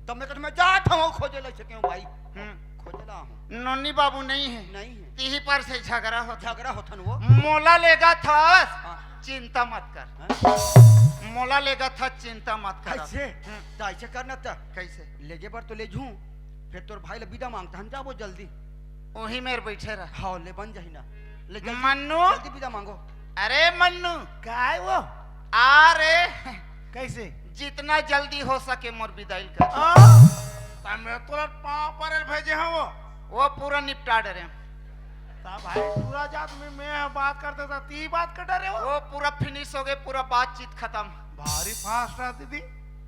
तब मैं कहता, मैं जात हूँ खोजे ला सके हूँ भाई। हम्म। खोजे ला हूँ। नोनी बाबू नहीं है। नहीं है। तिही पर से झगड़ा होत। झगड़ा होथन वो। मोला लेगत हस, हाँ। चिंता मत कर। हाँ। मोला लेगत हस, चिंता मत कर। ऐसे? हम्म। तो ऐसे करना था। कैसे? लेगे बर तो लेजहूँ, फिर तोर भाई ला बिदा मांगता, हम जाबो जल्दी। वही मेर बैठे रह। हाँ, ले बन जाही ना। ले जल्दी, मन्नू। जल्दी बिदा मांगो। अरे मन्नू। काय वो? आ रे। कैसे? जितना जल्दी हो सके मोर बिदाई कर। आ, त मैं तोला पाँव परे ल भेजे हूँ वो। वो पूरा निपटा डरे। त भाई, पूरा जात में मैं बात करते त ती बात कर डरे हो। वो पूरा finish हो गए, पूरा बातचीत खतम। भारी fast है दीदी।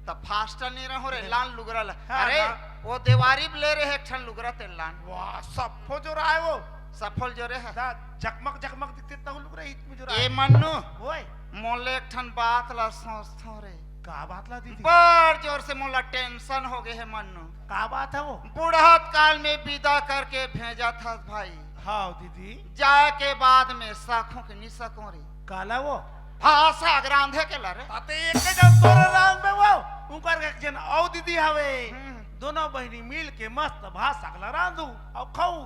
त fast नहीं रहो रे, लान लुगरा ला। हाँ, अरे, लान। वो देवारी में ले रहे एक ठन लुगरा ते लान। वाह, सफो जो रहा है वो। सफल जो रहे। दा, जकमक जकमक दिखते तहु लुगरा इत में जो रहा ए है। मन्नू, ओए। मोले एक ठन बात ला सोचथो रे। का बात ला दीदी? बड़ जोर से मोला tension हो गए है मन्नू। का बात है वो? बुढ़त काल में विदा करके भेजा था भाई। हाँ दीदी। जाए के बाद में साखों के नी सकों रे। काला वो? भाषा अगर रांधे के ला रे। अते एक जन तोरे रांध में वो, उनकर एक जन औ दीदी हवे। हम्म। दोनों बहिनी मिल के मस्त भाषा ला रांधू अउ खाऊ।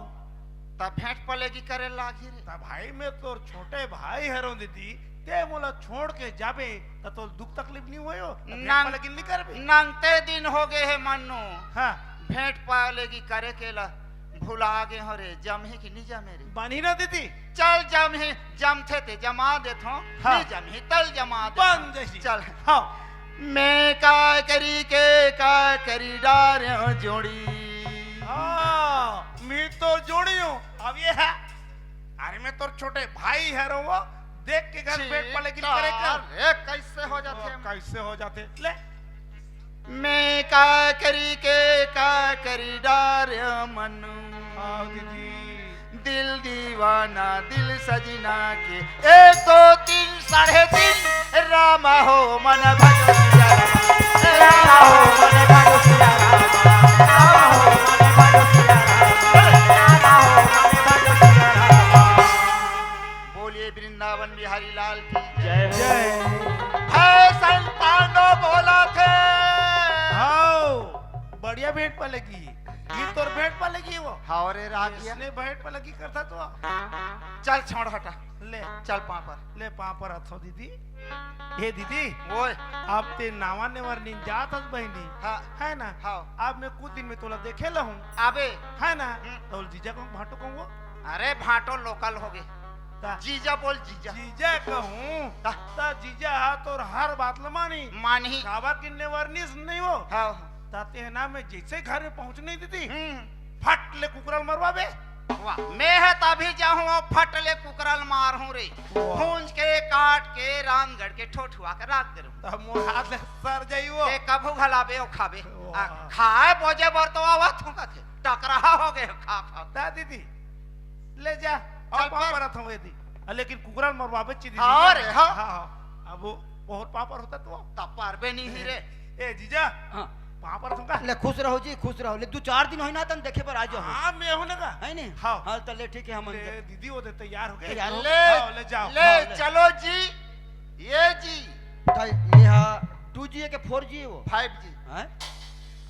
त भेंट पलेगी करे लागी रे। त भाई, मैं तोर छोटे भाई हरों दीदी, ते मोला छोड़ के जाबे त तोर दुख तकलीफ नहीं होयो, त भेंट नंग-, पलेगी नहीं करबे। नंगते दिन हो गए है मन्नू। हाँ। भेंट पलेगी करे के ला भुला गए हो रे, जमही कि नहीं जमे रे? बनी ना दीदी। चल जमही, जमथे ते जमा देथो, हाँ। नहीं जमही तल जमा देथो। बन जही। चल। हाँ। मैं का करी के का करी डारे हो जोड़ी। हाँ, मैं तो जोड़ी हूँ। अब ये है, अरे मैं तोर छोटे भाई हरों वो, देख के घर पेट पलेगी करे का। अरे कैसे हो जाते ओ, हैं? कैसे हो जाते? ले। मैं का करी के का करी डारे मनु। हाँ दीदी। दिल दीवाना दिल सजना के, एक दो तीन साढ़े तीन। रामा हो मन भजो सिया रामा, रामा हो मन भजो सिया रामा, रामा हो मन भजो सिया रामा, रामा हो मन भजो सिया रामा। बोलिए वृंदावन बिहारी लाल की जय हो। जय। है संतानो बोला थे। हाओ, बढ़िया भेंट पलेगी। ये तोर भेंट पलेगी वो। हाओ रे रागिया। इसने भेंट पलेगी करता तो। चल छोड़ हटा। ले। चल पाँव पर। ले पाँव पर हथो दीदी। हे दीदी। ओए। अब ते नावा नेवर नीन जात हस बहिनी। हाँ। है ना? हाओ। अब मैं कुछ दिन में तोला देखे लहूँ। अबे। है ना? हम्म। तो जीजा को भाटो कहूँ वो। अरे भाटो local हो गए। का? जीजा बोल जीजा। जीजा कहूँ। का? त जीजा हा तोर हर बात ल मानी। मानही। काबर कि नेवरनीस नहीं हो। हाँ। त तेहना में जैसे घर में पहुँच नहीं देती। हम्म। फट ले कुकरल मरवाबे। वाह, मैं ह तभी जाहूँ, फट ले कुकरल मारहूँ रे। वाह। भूंज के, काट के, रामगढ़ के ठोठुआ के राख दे रहूँ। त मोर हाथ ले सर जाई वो। ते कभू घलाबे ओ खाबे। वाह। आ, खाए बोजे बर तो आवत हूँ कथे। टकराहा हो गए खा खा। दा दीदी, ले जा। चल और पाँव पर। परत हूँ यदि। आ, लेकिन कुकरा ल मरवाबे ची दीदी। हाँ रे, हाँ। हाँ, हाँ। अब वो बहुत पाँव पर होता तो। तब पारबे नहीं ही रे। ए जीजा। हाँ। पाँव पर तुमका। ले खुश रहो जी, खुश रहो। ले दू चार दिन होई ना तन देखे बर आ जाओ। हाँ, मैं हूँ ना का। है नहीं? हाँ। हाँ, तो ले ठीक है, हम ले अंदर। दीदी वो दे तैयार हो गए। तैयार हो ले, गए। हाँ, ले जाओ। ले, हाँ, ले। चलो जी। ये जी। तो ये हा टू जी है के फोर जी है वो? Five G. हैं?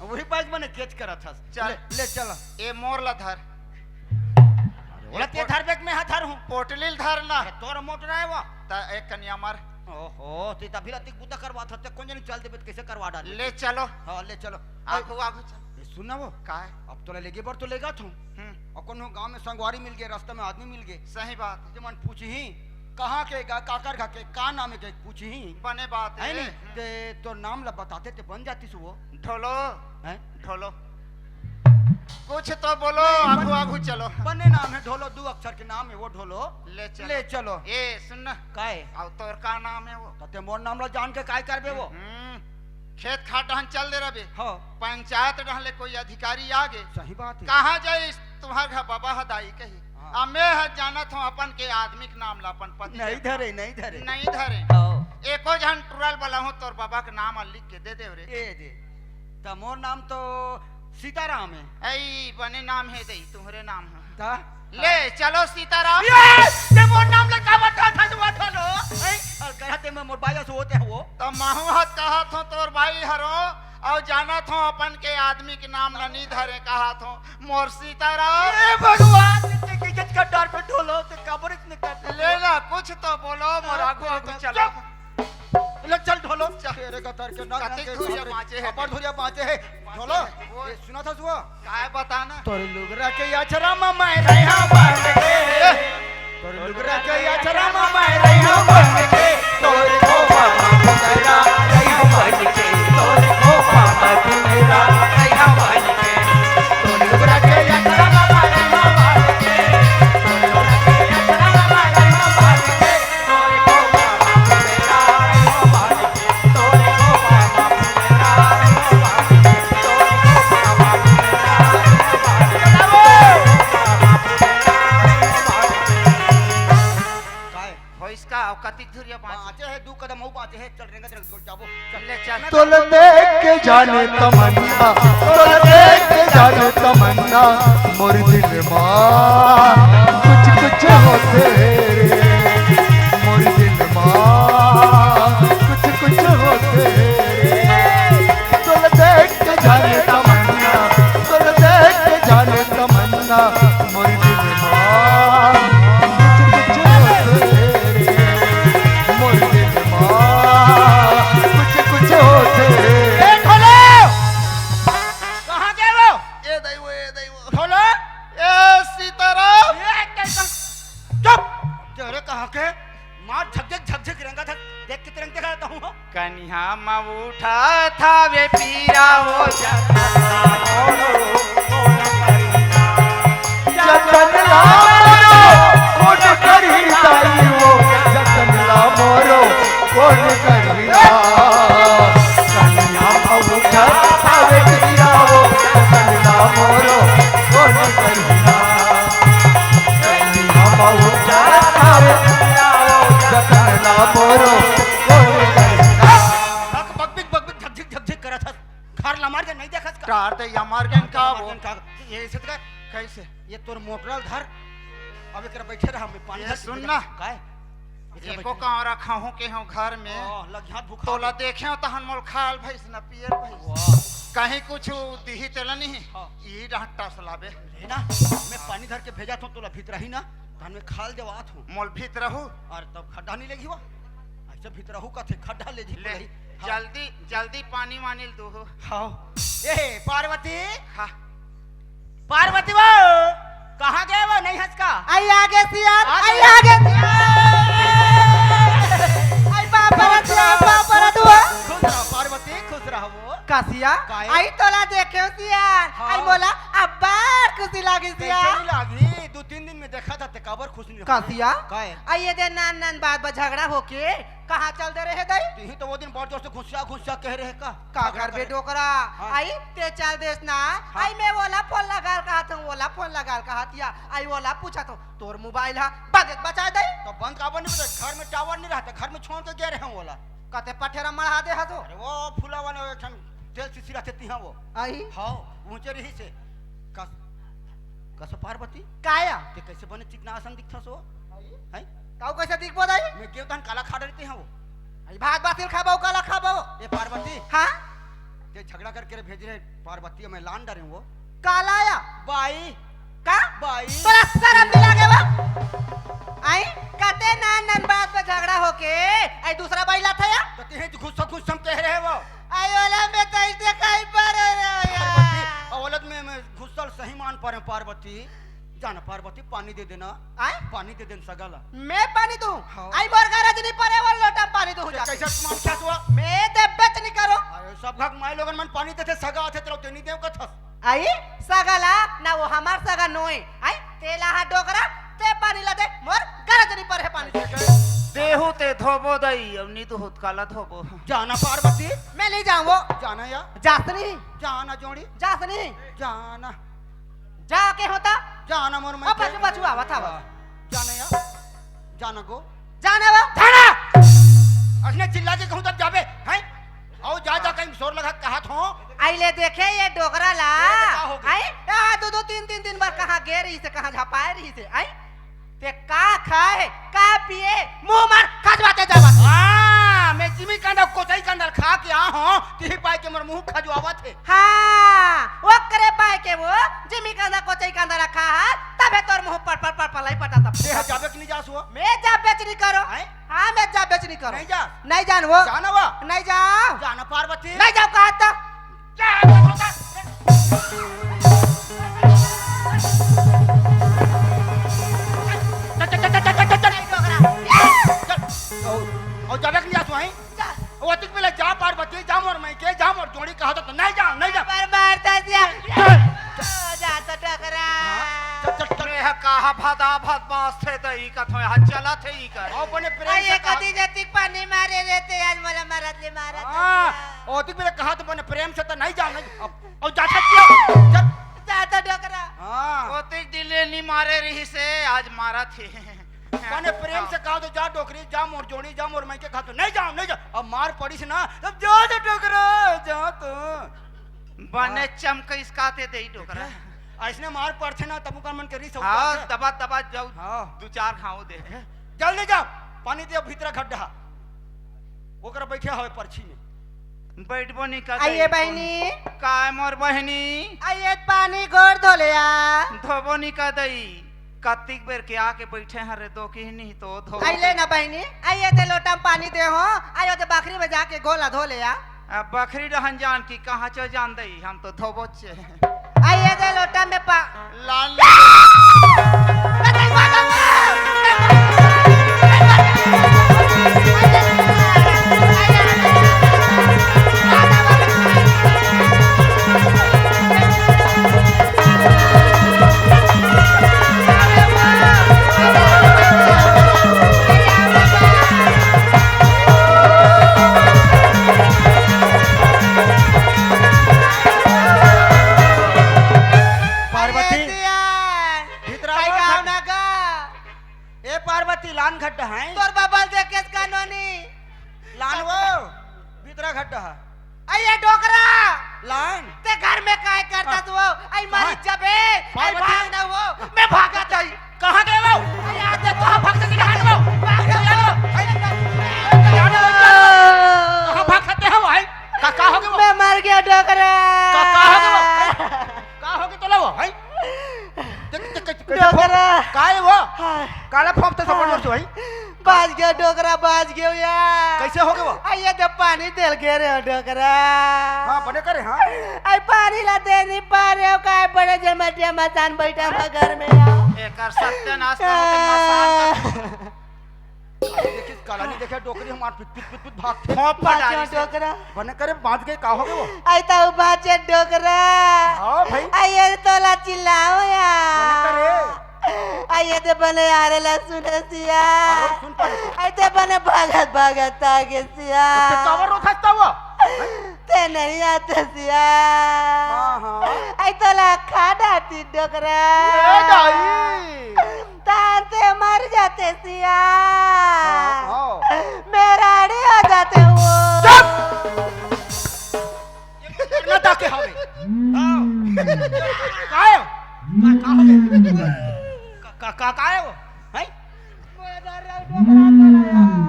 वही बात मैंने कैच करा था। चल। ले, ले चल। ए मोर ला धर। अरे, ओला ते धर बेक में हा धर हूँ। पोटली ल धर ना। अरे, तोर मोटर आए वो। त एक कनिया मर। ओहो, ते तभी रातिक बुता करवा था, ते कौन जानी चल देबे त कैसे करवा डाले? ले चलो। हाँ, ले चलो। आगू, आगू चल। ए, सुन ना वो। का है? अब तोला लेगे बर तो लेगा थू। हम्म। और कोनो गांव में संगवारी मिल गए, रास्ता में आदमी मिल गए। सही बात। ते मन पूछही, कहाँ के गा, काकर घर के, का नाम है के पूछही। बने बात है है। नहीं? हम्म। ते तोर नाम ला बताते ते बन जाती सु वो। ढोलो। हैं? ढोलो। कुछ तो बोलो, नहीं, आगू, बन-, आगू चलो। बने नाम है ढोलो, दो अक्षर के नाम है वो ढोलो। ले चलो। ले चलो। ए, सुन ना। काय? अब तोर का नाम है वो? त ते मोर नाम ला जान के काय करबे वो? हम्म, खेत खार डहन चल दे रबे। हाँ। पंचायत डहन ले कोई अधिकारी आ गे। सही बात है। कहाँ जाइस तुम्हार घर बाबा ह दाई कही। हाँ। आ मैं ह जानत हूँ अपन के आदमी के नाम ला अपन पति नहीं के धरे, नहीं धरे। नहीं धरे। हाँ। एको झन टुरल बला हूँ तोर बाबा के नाम ला लिख के दे देव रे। ए दे। त मोर नाम तो सीताराम है। ऐ बने नाम है दे, तुम्हरे नाम है। ता? ले चलो सीताराम। ये, ये मोर नाम ला का बता था तू बता लो। ऐ, और कहा ते मैं मोर बाया से होते हैं वो। त महू हत कहा थो तोर भाई हरो, और जाना थो अपन के आदमी के नाम ला नहीं धरे कहा थो। मोर सीताराम। ए भगवान, इतने की इज्जत का डर पे ढोलो, ते काबर इतने करते हो? ले ना, कुछ तो बोलो, मोर आगू, आगू चलो। चुप। ले चल ढोलो। चल। तेरे का तर के ना कते जाके धुरिया बाँचे है। अपर धुरिया बाँचे है। ढोलो। वो ये सुना था सुआ? काय बताना? तोर लुगरा के अचरा में मैं रहा बांध के। तोर लुगरा के अचरा में मैं रहा बांध के। तोर खोपा में तेरा रहा बांध के। तोर खोपा में तेरा रहा बांध के। तोर लुगरा के अचरा में मैं कतिक धुरिया बाँचे हे? दू कदम अउ बाँचे हे। चल, रेंगत रेंगत जाबो। चल, ले चल। तोला देख के जाने तमन्ना, तोला देख के जाने तमन्ना, मोर दिल मा कुछ कुछ होथे रे, मोर दिल मा कुछ कुछ होथे रे। तोला देख के जाने तमन्ना, तोला देख के जाने तमन्ना, मोर दिल मा कुछ कुछ होथे रे, मोर दिल मा कुछ कुछ होथे रे। ए, खोलो! कहाँ गए वो? ए दाई वो, ए दाई वो। खोलो! ए सीताराम! ए, कैसा? चुप! तेरे कहाँ के? मार झकझक झकझक रेंगत हे, देख के तुरंत देखा जाता हूँ। कनिहा म उठा था वे पीरा वो जतन ला मोरो, कोन करी ना। जतन ला मोरो, कोन करी दाई वो, जतन ला मोरो, कोन करी ना। कनिहा म उठा था वे पीरा वो, जतन ला मोरो, कोन करी ना। कनिहा म उठा था वे पीरा वो, जतन ला मोरो, कोन करी ना। बक, बक, बिक, बक, बिक, झकझक, झकझक करत हस। घर ला मार के नहीं देखत का? टार दे या मार के का वो? मार के का? ये ऐसे तो का? कैसे? ये तोर मोटरल धर। अब एकरा बैठे रहा, मैं पानी ये धर के सुन भेजा। ना। काय? एकरा एको बैठे। कांवरा खाहूं के हो घर में। ओ, लग हाथ भूखा। तोला देखे हो तहन मोल खाल भैंस न पियर भैंस। वाह। कहीं कुछ दिही तेला नहीं। हाँ। ई डहटा से लाबे। ले ना, मैं पानी धर के भेजा थो, तोला भीतर ही ना, तहन मैं खाल देवात हूँ। मोल भीतर रहू। और तब खड्डा नहीं लेगी वो। अच्छा, भीतरहू कथे, खड्डा ले जी ले, पड़ही। हाँ। जल्दी, जल्दी पानी वानी ल दूहू। हाँ। ए, पार्वती। हाँ। पार्वती वो, कहाँ गए वो? नहीं हंस का? आई आगे सियान, आ आई गए। आगे सियान। आई बाप रे, खुश रहो, बाप रे, खुश, दुआ। खुश रहो पार्वती, खुश रहो वो। का सिया? काहे? आई तोला देखे सियान। हाँ। आई मोला अब्बड़ खुशी लागी कैसे सिया। नहीं लागी? दो तीन दिन में देखा था, ते काबर खुश नहीं का हो? सिया? काहे? आई ये दे नान नान बात बा झगड़ा होके कहाँ चल दे रहे दई? तिही तो वो दिन बहुत जोर से घुसिया घुसिया कह रहे का। का झगड़ा करबे करे? डोकरा? हाँ। आई ते चल देस ना। हाँ। आई मैं ओला फोन लगाल कहा था, ओला फोन लगाल कहा थिया। आई ओला पूछा तो तोर मोबाइल हा बंद बचा दई। तो बंद काबर नहीं बचा? घर में टावर नहीं रहता, घर में छोड़ के गए रहे ओला। कते पठेरा मढ़ा दे हा तो। अरे वो फुलावा ने एक ठन तेल सीसी रहते तिहा वो। आई? हाँ, ऊंचे रही से। कस, कस पार्वती? काया? ते कैसे बने चिकना आसन दिखथस वो? आई? हैं? ताऊ कैसे दिखबो दाई? मैं गेव तहन काला खा डरते हैं वो। आई भात बासिल खाबो, काला खाबो। ए पार्वती। हाँ? ते झगड़ा करके रे भेज रहे पार्वती, मैं लान डरे वो। काला या? बाई। का? बाई। तोरा शरम नहीं लागे बा? आई? कते नान नान बात पे झगड़ा होके, आई दूसरा बाई लाथा या? तो ते गुस्सा गुस्सा में कह रहे वो। आई ओला में तो ऐसे खाई पड़े रे यार। पार्वती, औलत में, में घुसल सही मान पड़े पार्वती। जाना पार्वती, पानी दे देना। आय? पानी दे देना सगा ला। मैं पानी दूं? हाँ। आई मोर गरज नहीं पड़े, वो लोटा पानी दूं जा। कैसे मान क्या हुआ? मैं देबे च नहीं करो। अरे सब घक माई लोगन मन पानी देथे, सगा आथे, तेरा ते नहीं देव कथस। आई सगा ला ना, वो हमार सगा नोय। आई तेला हा डोकरा, ते पानी ला दे, मोर गरज नहीं पड़े पानी। देहू ते धोबो दई, अब नी तो होत काला धोबो। जाना पार्वती। मैं नहीं जाऊँ वो। जाना या? जासनी। जाना जोड़ी। जासनी। जाना। जा के होता? जाना मोर मैं अब बचू, बचू आवत हवा। जाना या? जाना गो। जाना वो। जाना! असने चिल्ला के कहूँ तब जाबे, हैं? आओ जा, जा कहीं शोर लगा कहा थो। आई ले देखे ये डोकरा ला। ये तो का हो गया? आई? आ, दो, दो, तीन, तीन दिन भर कहाँ गे रही से, कहाँ झपाए रही से, आई? ते का खाए, का पिए, मुंह मार खजवाते जावत हे। हाँ, मैं जिमी कांदा कोचई कांदा खा के आ हूँ, तिही पाए के मोर मुंह खजवावत हे। हाँ, ओकरे पाए के वो जिमी कांदा कोचई कांदा रखा है, तबे तोर मुंह पर पर पर पलाई पटा तब। ते ह जाबे कि नहीं जास वो? मैं जाबे च नहीं करो। हैं? हाँ, मैं जाबे च नहीं करो। नहीं जा? नहीं जान वो। जाना वो? नहीं जाओ। जाना पार्वती। नहीं जाओ कहा तो। और, और जाबे के नहीं जात हूँ, हैं? जा। वो अतिक बेला जा पार्वती, जा मोर मई के, जा मोर जोड़ी कहा तो नहीं जा, नहीं जा। पर मारता जा। चल। जा तो टकरा। हाँ, चल, चल, चल। अरे, कहा भदा भद बास थे तो ई कथो यहाँ चला थे ई कर। और बने प्रेम अरे, से कहा। कदी जतिक पानी मारे रहते, आज मला मारत ले मारत हाँ, रहते। और अतिक बेला कहा तो बने प्रेम से तो नहीं जा, नहीं। अब और जाता क्या? चल। जाता डोकरा। हाँ। ओतिक दिले नी मारे रही से, आज मारा थे। बने प्रेम से कहा तो, "जा डोकरी, जा मोर जोड़ी, जा मोर मइके," कहा तो, "नहीं जाओ, नहीं जाओ।" अब मार पड़िस ना, तब जा दे डोकरा, जा तो। बने हाँ। चमकइस काते देई डोकरा। देखे? अइसने मार पड़थे ना, तब ओकर मन के रिस हाँ, उतरथे। दबा दबा जाऊ, हाँ। दू चार घाव दे। देखे? जल्दी जाओ, पानी दे भीतरा गड्ढा। ओकरा बइठे हवे परछी में। बइठबो नी कर आइए दई। बहिनी। काय मोर बहिनी? आइए पानी गोड़ धो ले आ। धोबो नी कर दई। कतिक बेर के आके बइठे हन रे, दो की नहीं तो धो। आइले ना बहिनी, आइए ते लोटा में पानी दे हो, आइए ते बखरी में जाके गोला धो ले आ। अब बखरी रहन जान की कहाँ चो जान दई, हम तो धोबो चे। आइए दे लोटा में पा- लाल। पार्वती, अरे सियान, भीतरा कई आओ गाँव घर। ना गा? ए पार्वती, लान घट है। तोर बबल देखे का नोनी। लान वो, भीतरा घट है। अये डोकरा। लान। ते घर में काय करता हाँ। तू? आई मारी हाँ। जबे, आई पार्वती। भाग ना वो, मैं भागत आई। कहाँ गए वो? अरे आज तो भाग सकते हैं वो। भाग सकते हैं वो। कहाँ भाग सकते हैं वो, आई? का, का हो गया वो? मैं मर गया डोकरा। का, का हो गया वो? का हो गया तोला वो, आई? देख, देख, कैसे, कैसे डोकरा। फोन? काय वो? हाँ। काला फोन तो सपोर्ट हाँ। करते भाई। बाज गया डोकरा, बाज गया यार। कैसे हो गया वो? आइए तो पानी देल के रे डोकरा। हाँ, बने करे, हाँ। आई पानी ला दे नहीं पा रहे हो, काय बड़े जमटिया मसान बैठा हुआ घर में यार। एकर सत्यानाश करो तो मसान कर। काला नहीं देखे, काला नहीं देखे, डोकरी हमार पिट, पिट, पिट, पिट भागथे। फोंप फटा बाज गया रही से। डोकरा। बने करे, बाज गए, का हो गए वो? आई तो बाजे डोकरा। हाँ भाई। आई ये तोला चिल्लाओ यार। बने करे। आई ये ते बने यार ला सुने सिया। हाँ, सुन पाए। आई ते बने भागत, भागत आगे सिया। तो ते कावर रोत हंसता हुआ? ते नहीं आते सिया। हाँ, हाँ। आई तोला खा डाती डोकरा। ए दाई। तान ते मर जाते सिया। हाँ, हाँ। मेरा आड़ी हो जाते वो। चुप! ये करना था के हवे? हाँ। काय हो? का, का हो गया? का, का, का, काय हो? हैं?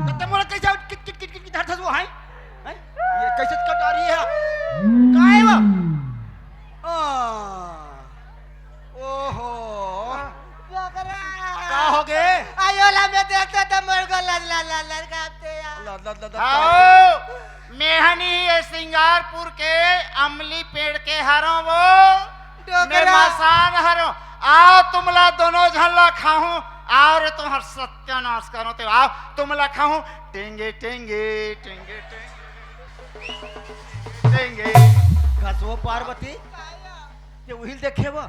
कत्ते मोला कैसे किट, किट, किट, किट, किट हर थस वो, हैं? हैं? ये कैसे कट आ रही है? काय हो? आ। ओहो। डोकरा। का हो गे? आयो ला मैं देखते तो मोर को लज, लज, लज, लज कांपते यार। लज, लज, लज, लज आओ, कांपते। मेहनी ये सिंगारपुर के अमली पेड़ के हरों वो। डोकरा। मैं मसान हरों। आओ तुमला दोनों झन ला खाहूं। आओ रे तुम्हार सत्यानाश करो ते। आओ तुमला खाहूं। टेंगे, टेंगे, टेंगे, टेंगे। टेंगे। कसो पार्वती। ते उहिल देखे वो,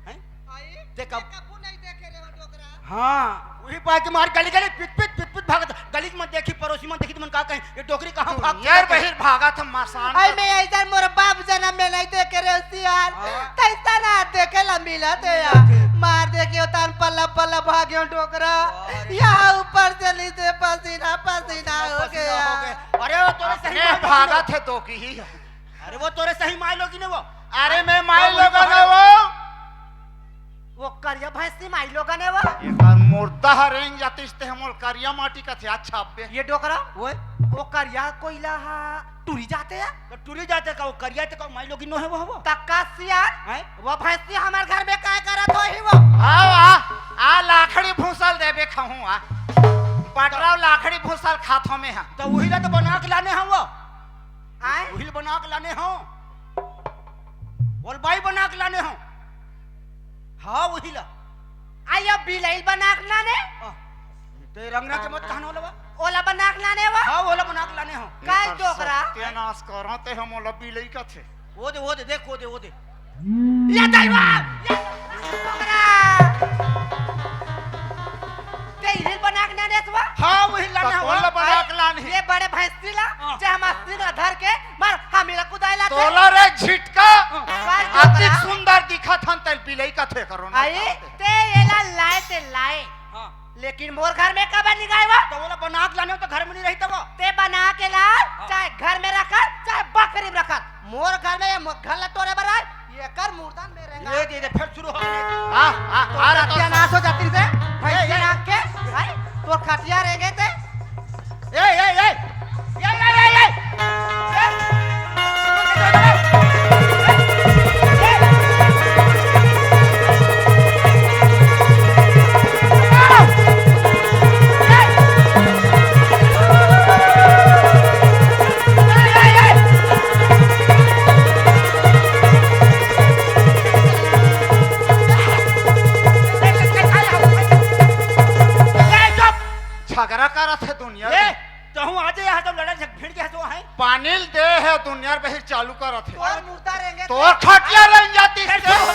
हैं? आई? ते कब ते कबू नहीं देखे रहे हो डोकरा। हाँ, वही बात मार गली गली पिट पिट पिट पिट भागत। गली में देखी, पड़ोसी में देखी, तुमन का कहीं, ये डोकरी कहाँ भाग यार, बहिर भागा था मसान आई का। मैं ऐसा मोर बाप जन्म में नहीं देखे रहे हो सियार। हाँ। तैसा ना देखे ला मिला थे यार। मिला थे। मार देखे हो तान पल्ला पल्ला भागे हो डोकरा। अरे। यहाँ ऊपर से नीचे पसीना पसीना हो पसीना गया। हो गया। अरे वो तोरे सही अपने मार भागा थे तो की ही। अरे वो तोरे सही माई लोगिन हे वो। अरे मैं माई लोगन हे वो। वो करिया भैंसी माई लोगन हे वो। एकर मुर्दा ह रेंग जातिस ते हमोल करिया माटी कथे। अच्छा अब्बे। ये डोकरा, ओए। वो करिया कोइला हा टुरी जाते या? तो टुरी जाते का वो करिया ते का माई लोगिन नो हे वो, वो। तक्का सियार, हैं? वो भैंसी हमार घर में काय करत होही वो? आओ, आ, आ लाखड़ी भूसल देबे खाहूं, आ। बटराव लाखड़ी भूसल खाथो में हा। तो वही ला तो बना के लाने हम वो। आय? उहिल बना के लाने हो। ओल बाई बना के लाने हो। हाँ, उहिला। आय, अब बिलैल बना के लाने? आ, ते रंगना के मत कहना ओला बा। ओला बना के लाने बा? हाँ, ओला बना के लाने हो। काय एकर डोकरा? सत्यानाश करते हम ओला बिलई कथे। वो दे, वो दे, देख, वो दे, वो दे। ये दैवा! ये डोकरा! ते इहिल बना के लाने हस बा? हाँ, उहिल लाने तो हवा। कोन ला बना के लाने? ये बड़े भैंसी ला, हाँ। जे हमार सिंग ला धर के, मार, हमी ला कुदाई ला ते। तोला रे झिटका, हाँ। काय अति डोकरा? सुंदर दिखत हन, तेल बिलई कथे करो ना। आई, ते एला लाए, ते लाए। हाँ। लेकिन मोर घर में काबर नहीं गाय वो? त ओला बना के लाने हो त घर में नहीं रही तब। ते बना के ला, हाँ। चाहे घर में रखा, चाहे बकरी में रखा, मोर घर में ये मो-, घर ला तोड़े बर आए, एकर मुर्दा में रेंगा। ये दे दे, फिर शुरू हो गई। हाँ, हाँ, तो हाँ, रे, तो सत्यानाश हो जाती से, ए, भैंसिया ए। नाक के, भाई, तो खटिया रेंगे ते। ए, ए, ए, ए, ए, ए, ए, ए। झगड़ा करत हे दुनिया ए, में। तहूँ आ जाए यहाँ तो लड़ा झग भिड़ गया तो है। पानी ल दे हे दुनिया बहिर चालू करत हे। तोर मुर्दा रेंगे तोर खटिया रेंग जाती ए, से। तोर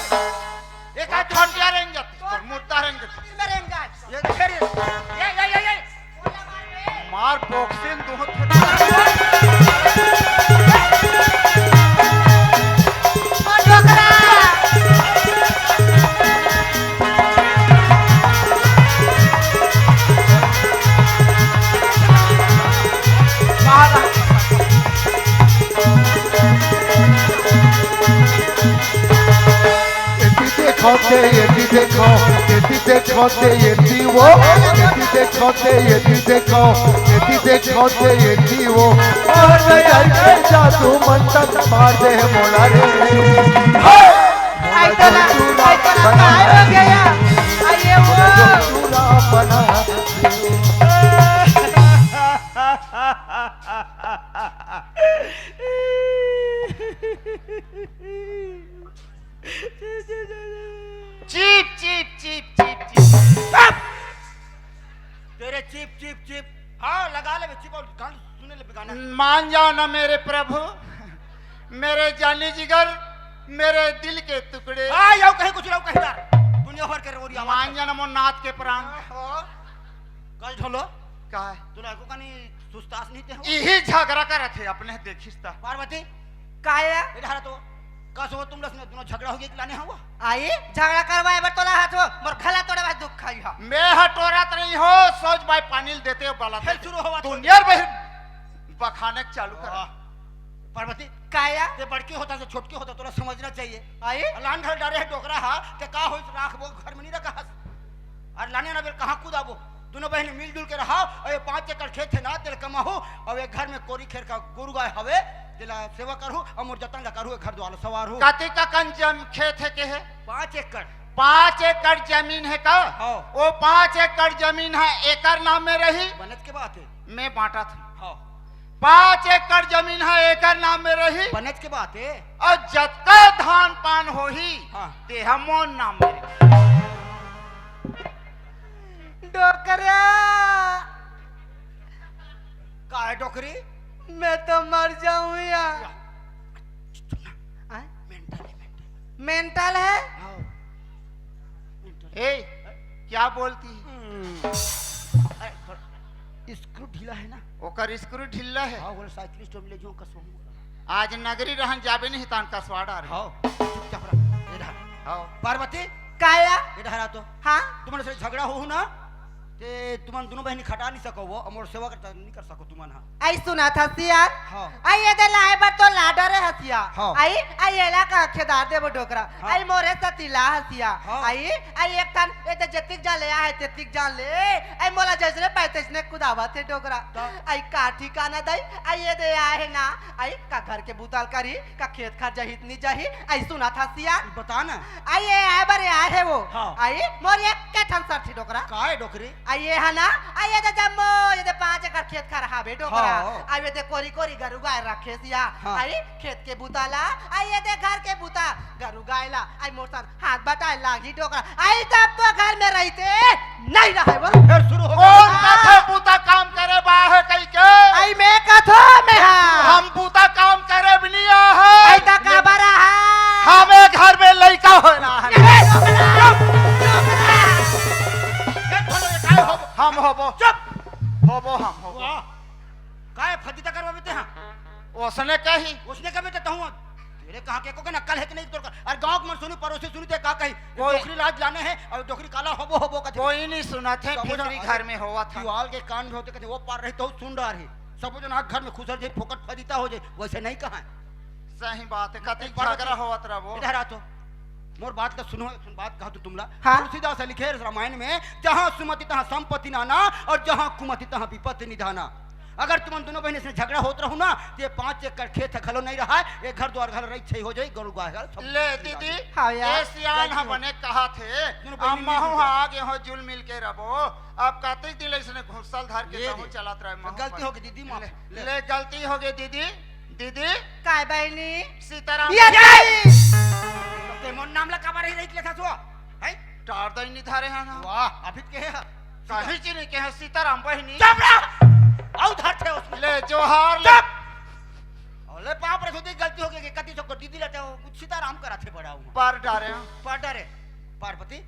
एक तोर आदमी खटिया रेंग जाती, तोर मुर्दा रेंग जाती। में रेंग जाए। ये, ये, ये, ये, ये। मार बॉक्सिंग दो थे। ओ डोकरा। एती देखो ते, एती देखो, एती देखो ते, एती वो, एती देखो ते, एती देखो, एती देखो ते, एती वो। और यार के जादू मंतर मार दे मोला रे। आई तो ना, आई तो ना, काय हो गया? आइए वो। चूरा बना। चीप, चीप, चीप, चीप, चीप। चुप! तेरे चीप, चीप, चीप। हाँ, लगा ले बे चीप और गाना सुने ले बे गाना। मान जाओ ना मेरे प्रभु, मेरे जानी जिगर, मेरे दिल के टुकड़े। आ, यो कहीं कुछ रहो, कहीं यार। दुनिया भर के रोरी आवाज मान कर। जाना मोर नाथ के प्राण। हाँ। कल ढोलो। का है? तोला एको कनी सुस्तास नहीं ते हो? इही झगड़ा करत हे अपने, देखिस त। पार्वती, का है? ए, ढारा तो। का सो तुम लोग ने दोनों झगड़ा हो गया कि लाने हो? आई, झगड़ा करवाए बर तोला हाथ हो, मोर गला तोड़े बर दुख खाई हा। मैं हटोरत नहीं हो, सोच भाई पानी ल देते हो, बाला फिर शुरू होवा तो। दुनिया भर बखाने के चालू कर। वाह। पार्वती, का है? ये बड़की होता तो छोटकी होता, तोला समझना चाहिए। आई? अलान घर डारे है डोकरा हा, ते का होइस राख वो घर में नहीं रखा हस। और लाने ना बेल कहाँ कूद आबो? दोनों बहन मिलजुल के रहा, और ये पाँच एकड़ खेत है ना, तेल कमाहू, और ये घर में कोरी खेर का गोरू गाय हवे, तेला सेवा करहू, और मोर जतन ला करहू, घर द्वार सवार हूँ। कते का कन जम खेत है के है? पाँच एकड़। पाँच एकड़ जमीन है का? हाँ। वो पाँच एकड़ जमीन है, एकर नाम में रही। बनत के बात है। मैं बांटत हूँ। हाँ। पाँच एकड़ जमीन है, एकर नाम में रही। बनत के बात है। और जतका धान पान होही, हाँ। ते ह मोर नाम में रही। डोकरा। का है डोकरी? मैं तो मर जाऊं या। या। आय? मेंटल है, मेंटल। मेंटल है? हाँ। मेंटल। ए, क्या बोलती है? हम्म। अरे, थोड़ा स्क्रू ढीला है ना? ओकर स्क्रू ढीला है। हाँ, बोले साइकिल स्टोर में ले जाऊँ, कसवाऊँ। आज नगरी रहन जाबे नहीं, तान कसवा डार। हाँ, चुपचाप रह। ये रहा। हाँ। पार्वती, काया? ये रहा तो। हाँ? तुमन से झगड़ा हो ना? ते तुमन दोनों बहनी खटा नहीं सको वो, अमोर सेवा करता नहीं कर सको तुमन, हाँ। आई सुना था सियार? हाँ। आई ये दे लाए बर तो ला डरे हसिया। हाँ। आई, आई एला का खेदार देबो डोकरा। हाँ। आई मोरे सती ला हसिया। हाँ। आई, आई एक ठन, ए ते जतिक जान ले, आ है तेतिक जान ले। आई मोला जैसने पाए तैसने कुदावत हे डोकरा। तो? आई का ठिकाना दई, आई ये दे आए है ना, आई का घर के बुताल करी, का खेत खार जहित नी जाही, आई सुना था सियान। बता ना। आई ये आए बरे आए है वो। हाँ। आई मोर एक के ठन सर थी डोकरा। का है डोकरी? आई ये है ना, आई ये दे जम्मो, ये दे पाँच एकड़ खेत खार हावे डोकरा। हाँ। आई ये दे कोरी कोरी गरु गाय रखे सिया। हाँ। आई खेत के बुता ला, आई ये दे घर के बुता, गरु गाय ला, आई मोर सन हाथ बटाए लागी डोकरा। आई तब तो घर में रहिते नहीं रहे वो। फिर शुरू हो गया। कौन कथे बूता काम करे बा है कही के? आई मैं कथो मैं हा। हम बूता काम करे भी नहीं आ है। आई ता का बरा हा। हमें घर में लइका होना है। ये डोकरा, डोकरा। ये बोलो, ये काय होबो? हम होबो। चुप। होबो, हम होबो। वाह। काय फजीता करवा बेटे हाँ? उसने कही। उसने कहा बेटे तहूँ अरे कहाँ के को के नक्कल हे कि नहीं तोर कर? अरे गाँव के मन सुनी, पड़ोसी सुनी ते का कही? कोई डोकरी लाज लाने हे अउ डोकरी काला होबो होबो कथे। कोई नहीं सुनत हे, सब भीतरी घर में होवत हे। जुआल के कान में होथे कथे, वो पार रही तो सुन डारही। सबो जन आके घर में खुसर जाही, फोकट फजीता हो जाही, वइसे नहीं कहा। सही बात हे, कतिक बात झगरा होवत रहिबो। इधर आ तो, मोर बात ला सुनो, एक ठन बात कहा तो तुमला। हाँ। तुलसीदास लिखे रामायण में, "जहाँ सुमति तहाँ संपत्ति नाना और जहाँ कुमति तहाँ विपत्ति निधाना।" अगर तुमन दूनों बहिनी से झगरा होत रहू ना, त ये पाँच एकड़ खेत ह घलो नहीं रहा, ये घर द्वार घलो रही छई हो जाई, गरु गाय घलो सब ले दीदी, हाँ यार, ये सियान ह बने कहा थे, दूनों बहिनी अब महू ह आगे हो जुल मिल के रहिबो। अब कतिक दिन अइसने घुसल धर के ये तहूँ चलत रहे महू गलती हो गई दीदी, माफ ले, ले। ले गलती हो गई दीदी। दीदी। काय बहिनी? सीताराम। ये दीदी। ते मोर नाम ला काबर ही रही लेथा सो? है? टार दई नहीं धारे हा ना। वाह, अभी के है? कहीं ची नहीं के है सीताराम बहिनी। चुप रह। आउ धर थे उसमें। ले जोहार ले। चुप। अउ ले पाप रे, सोची गलती हो गई, कती सो को दीदी लेते हो, कुछ सीताराम करा थे बड़ा हूँ। पार डारे हा। पार डारे। पार्वती,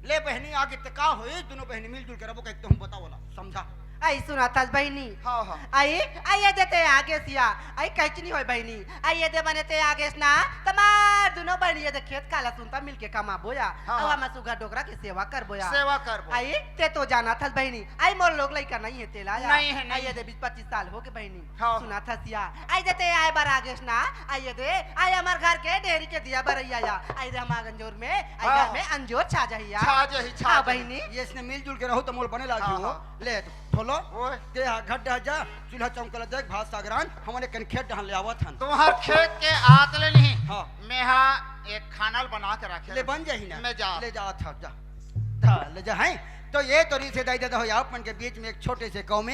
ले बहिनी आगे ते का होई, दूनों बहिनी मिलजुल के रहिबो, कहिके तहूँ बताओ ला, समझा। आई सुनत हस बहिनी। हाँ, हाँ। आई, आई ये दे ते आगे सिया, आई कहीं नहीं होय बहिनी। आई ये दे बने ते आगे ना, तमार दूनों बहिनी ये दे खेत काला सुनता मिलके कमाबो या। हाँ, अउ हाँ। हम सुघर डोकरा के सेवा करबो या। सेवा करबो। आई ते तो जानत हस बहिनी, आई मोर लोग लइका नहीं हे तेला या। नहीं हे, नहीं आई ये दे हे। बीस पच्चीस साल हो गए बहिनी। हाँ। सुनत हस या, आई दे ते आए बर आगे ना, आई ये दे, आई हमार घर के डेहरी के दिया बरैया या। आई दे हमार अंजोर में, आई हाँ। घर में अंजोर छा जाही या। छा जाही, छा हाँ जाही। बहिनी। ये इसने मिलजुल के रहो तो मोर बने लागी हाँ, हो। हाँ। ले तो, खोलो। ओए। ते हा घर डहा जा, चूल्हा चौका ला देख, भात सागरान, हमन एक कन खेत डहन ले आवत हन। तुम्हार खेत के आत ले नहीं। हाँ। मैं हा एक खाना बना के रखे ले रहूं। बन जाही ना। मैं जा। ले जा, था, जा। था, ले जा, हैं? तो ये तो रीस हे दाई ददा हो, आप मन के बीच में एक छोटे से कौमे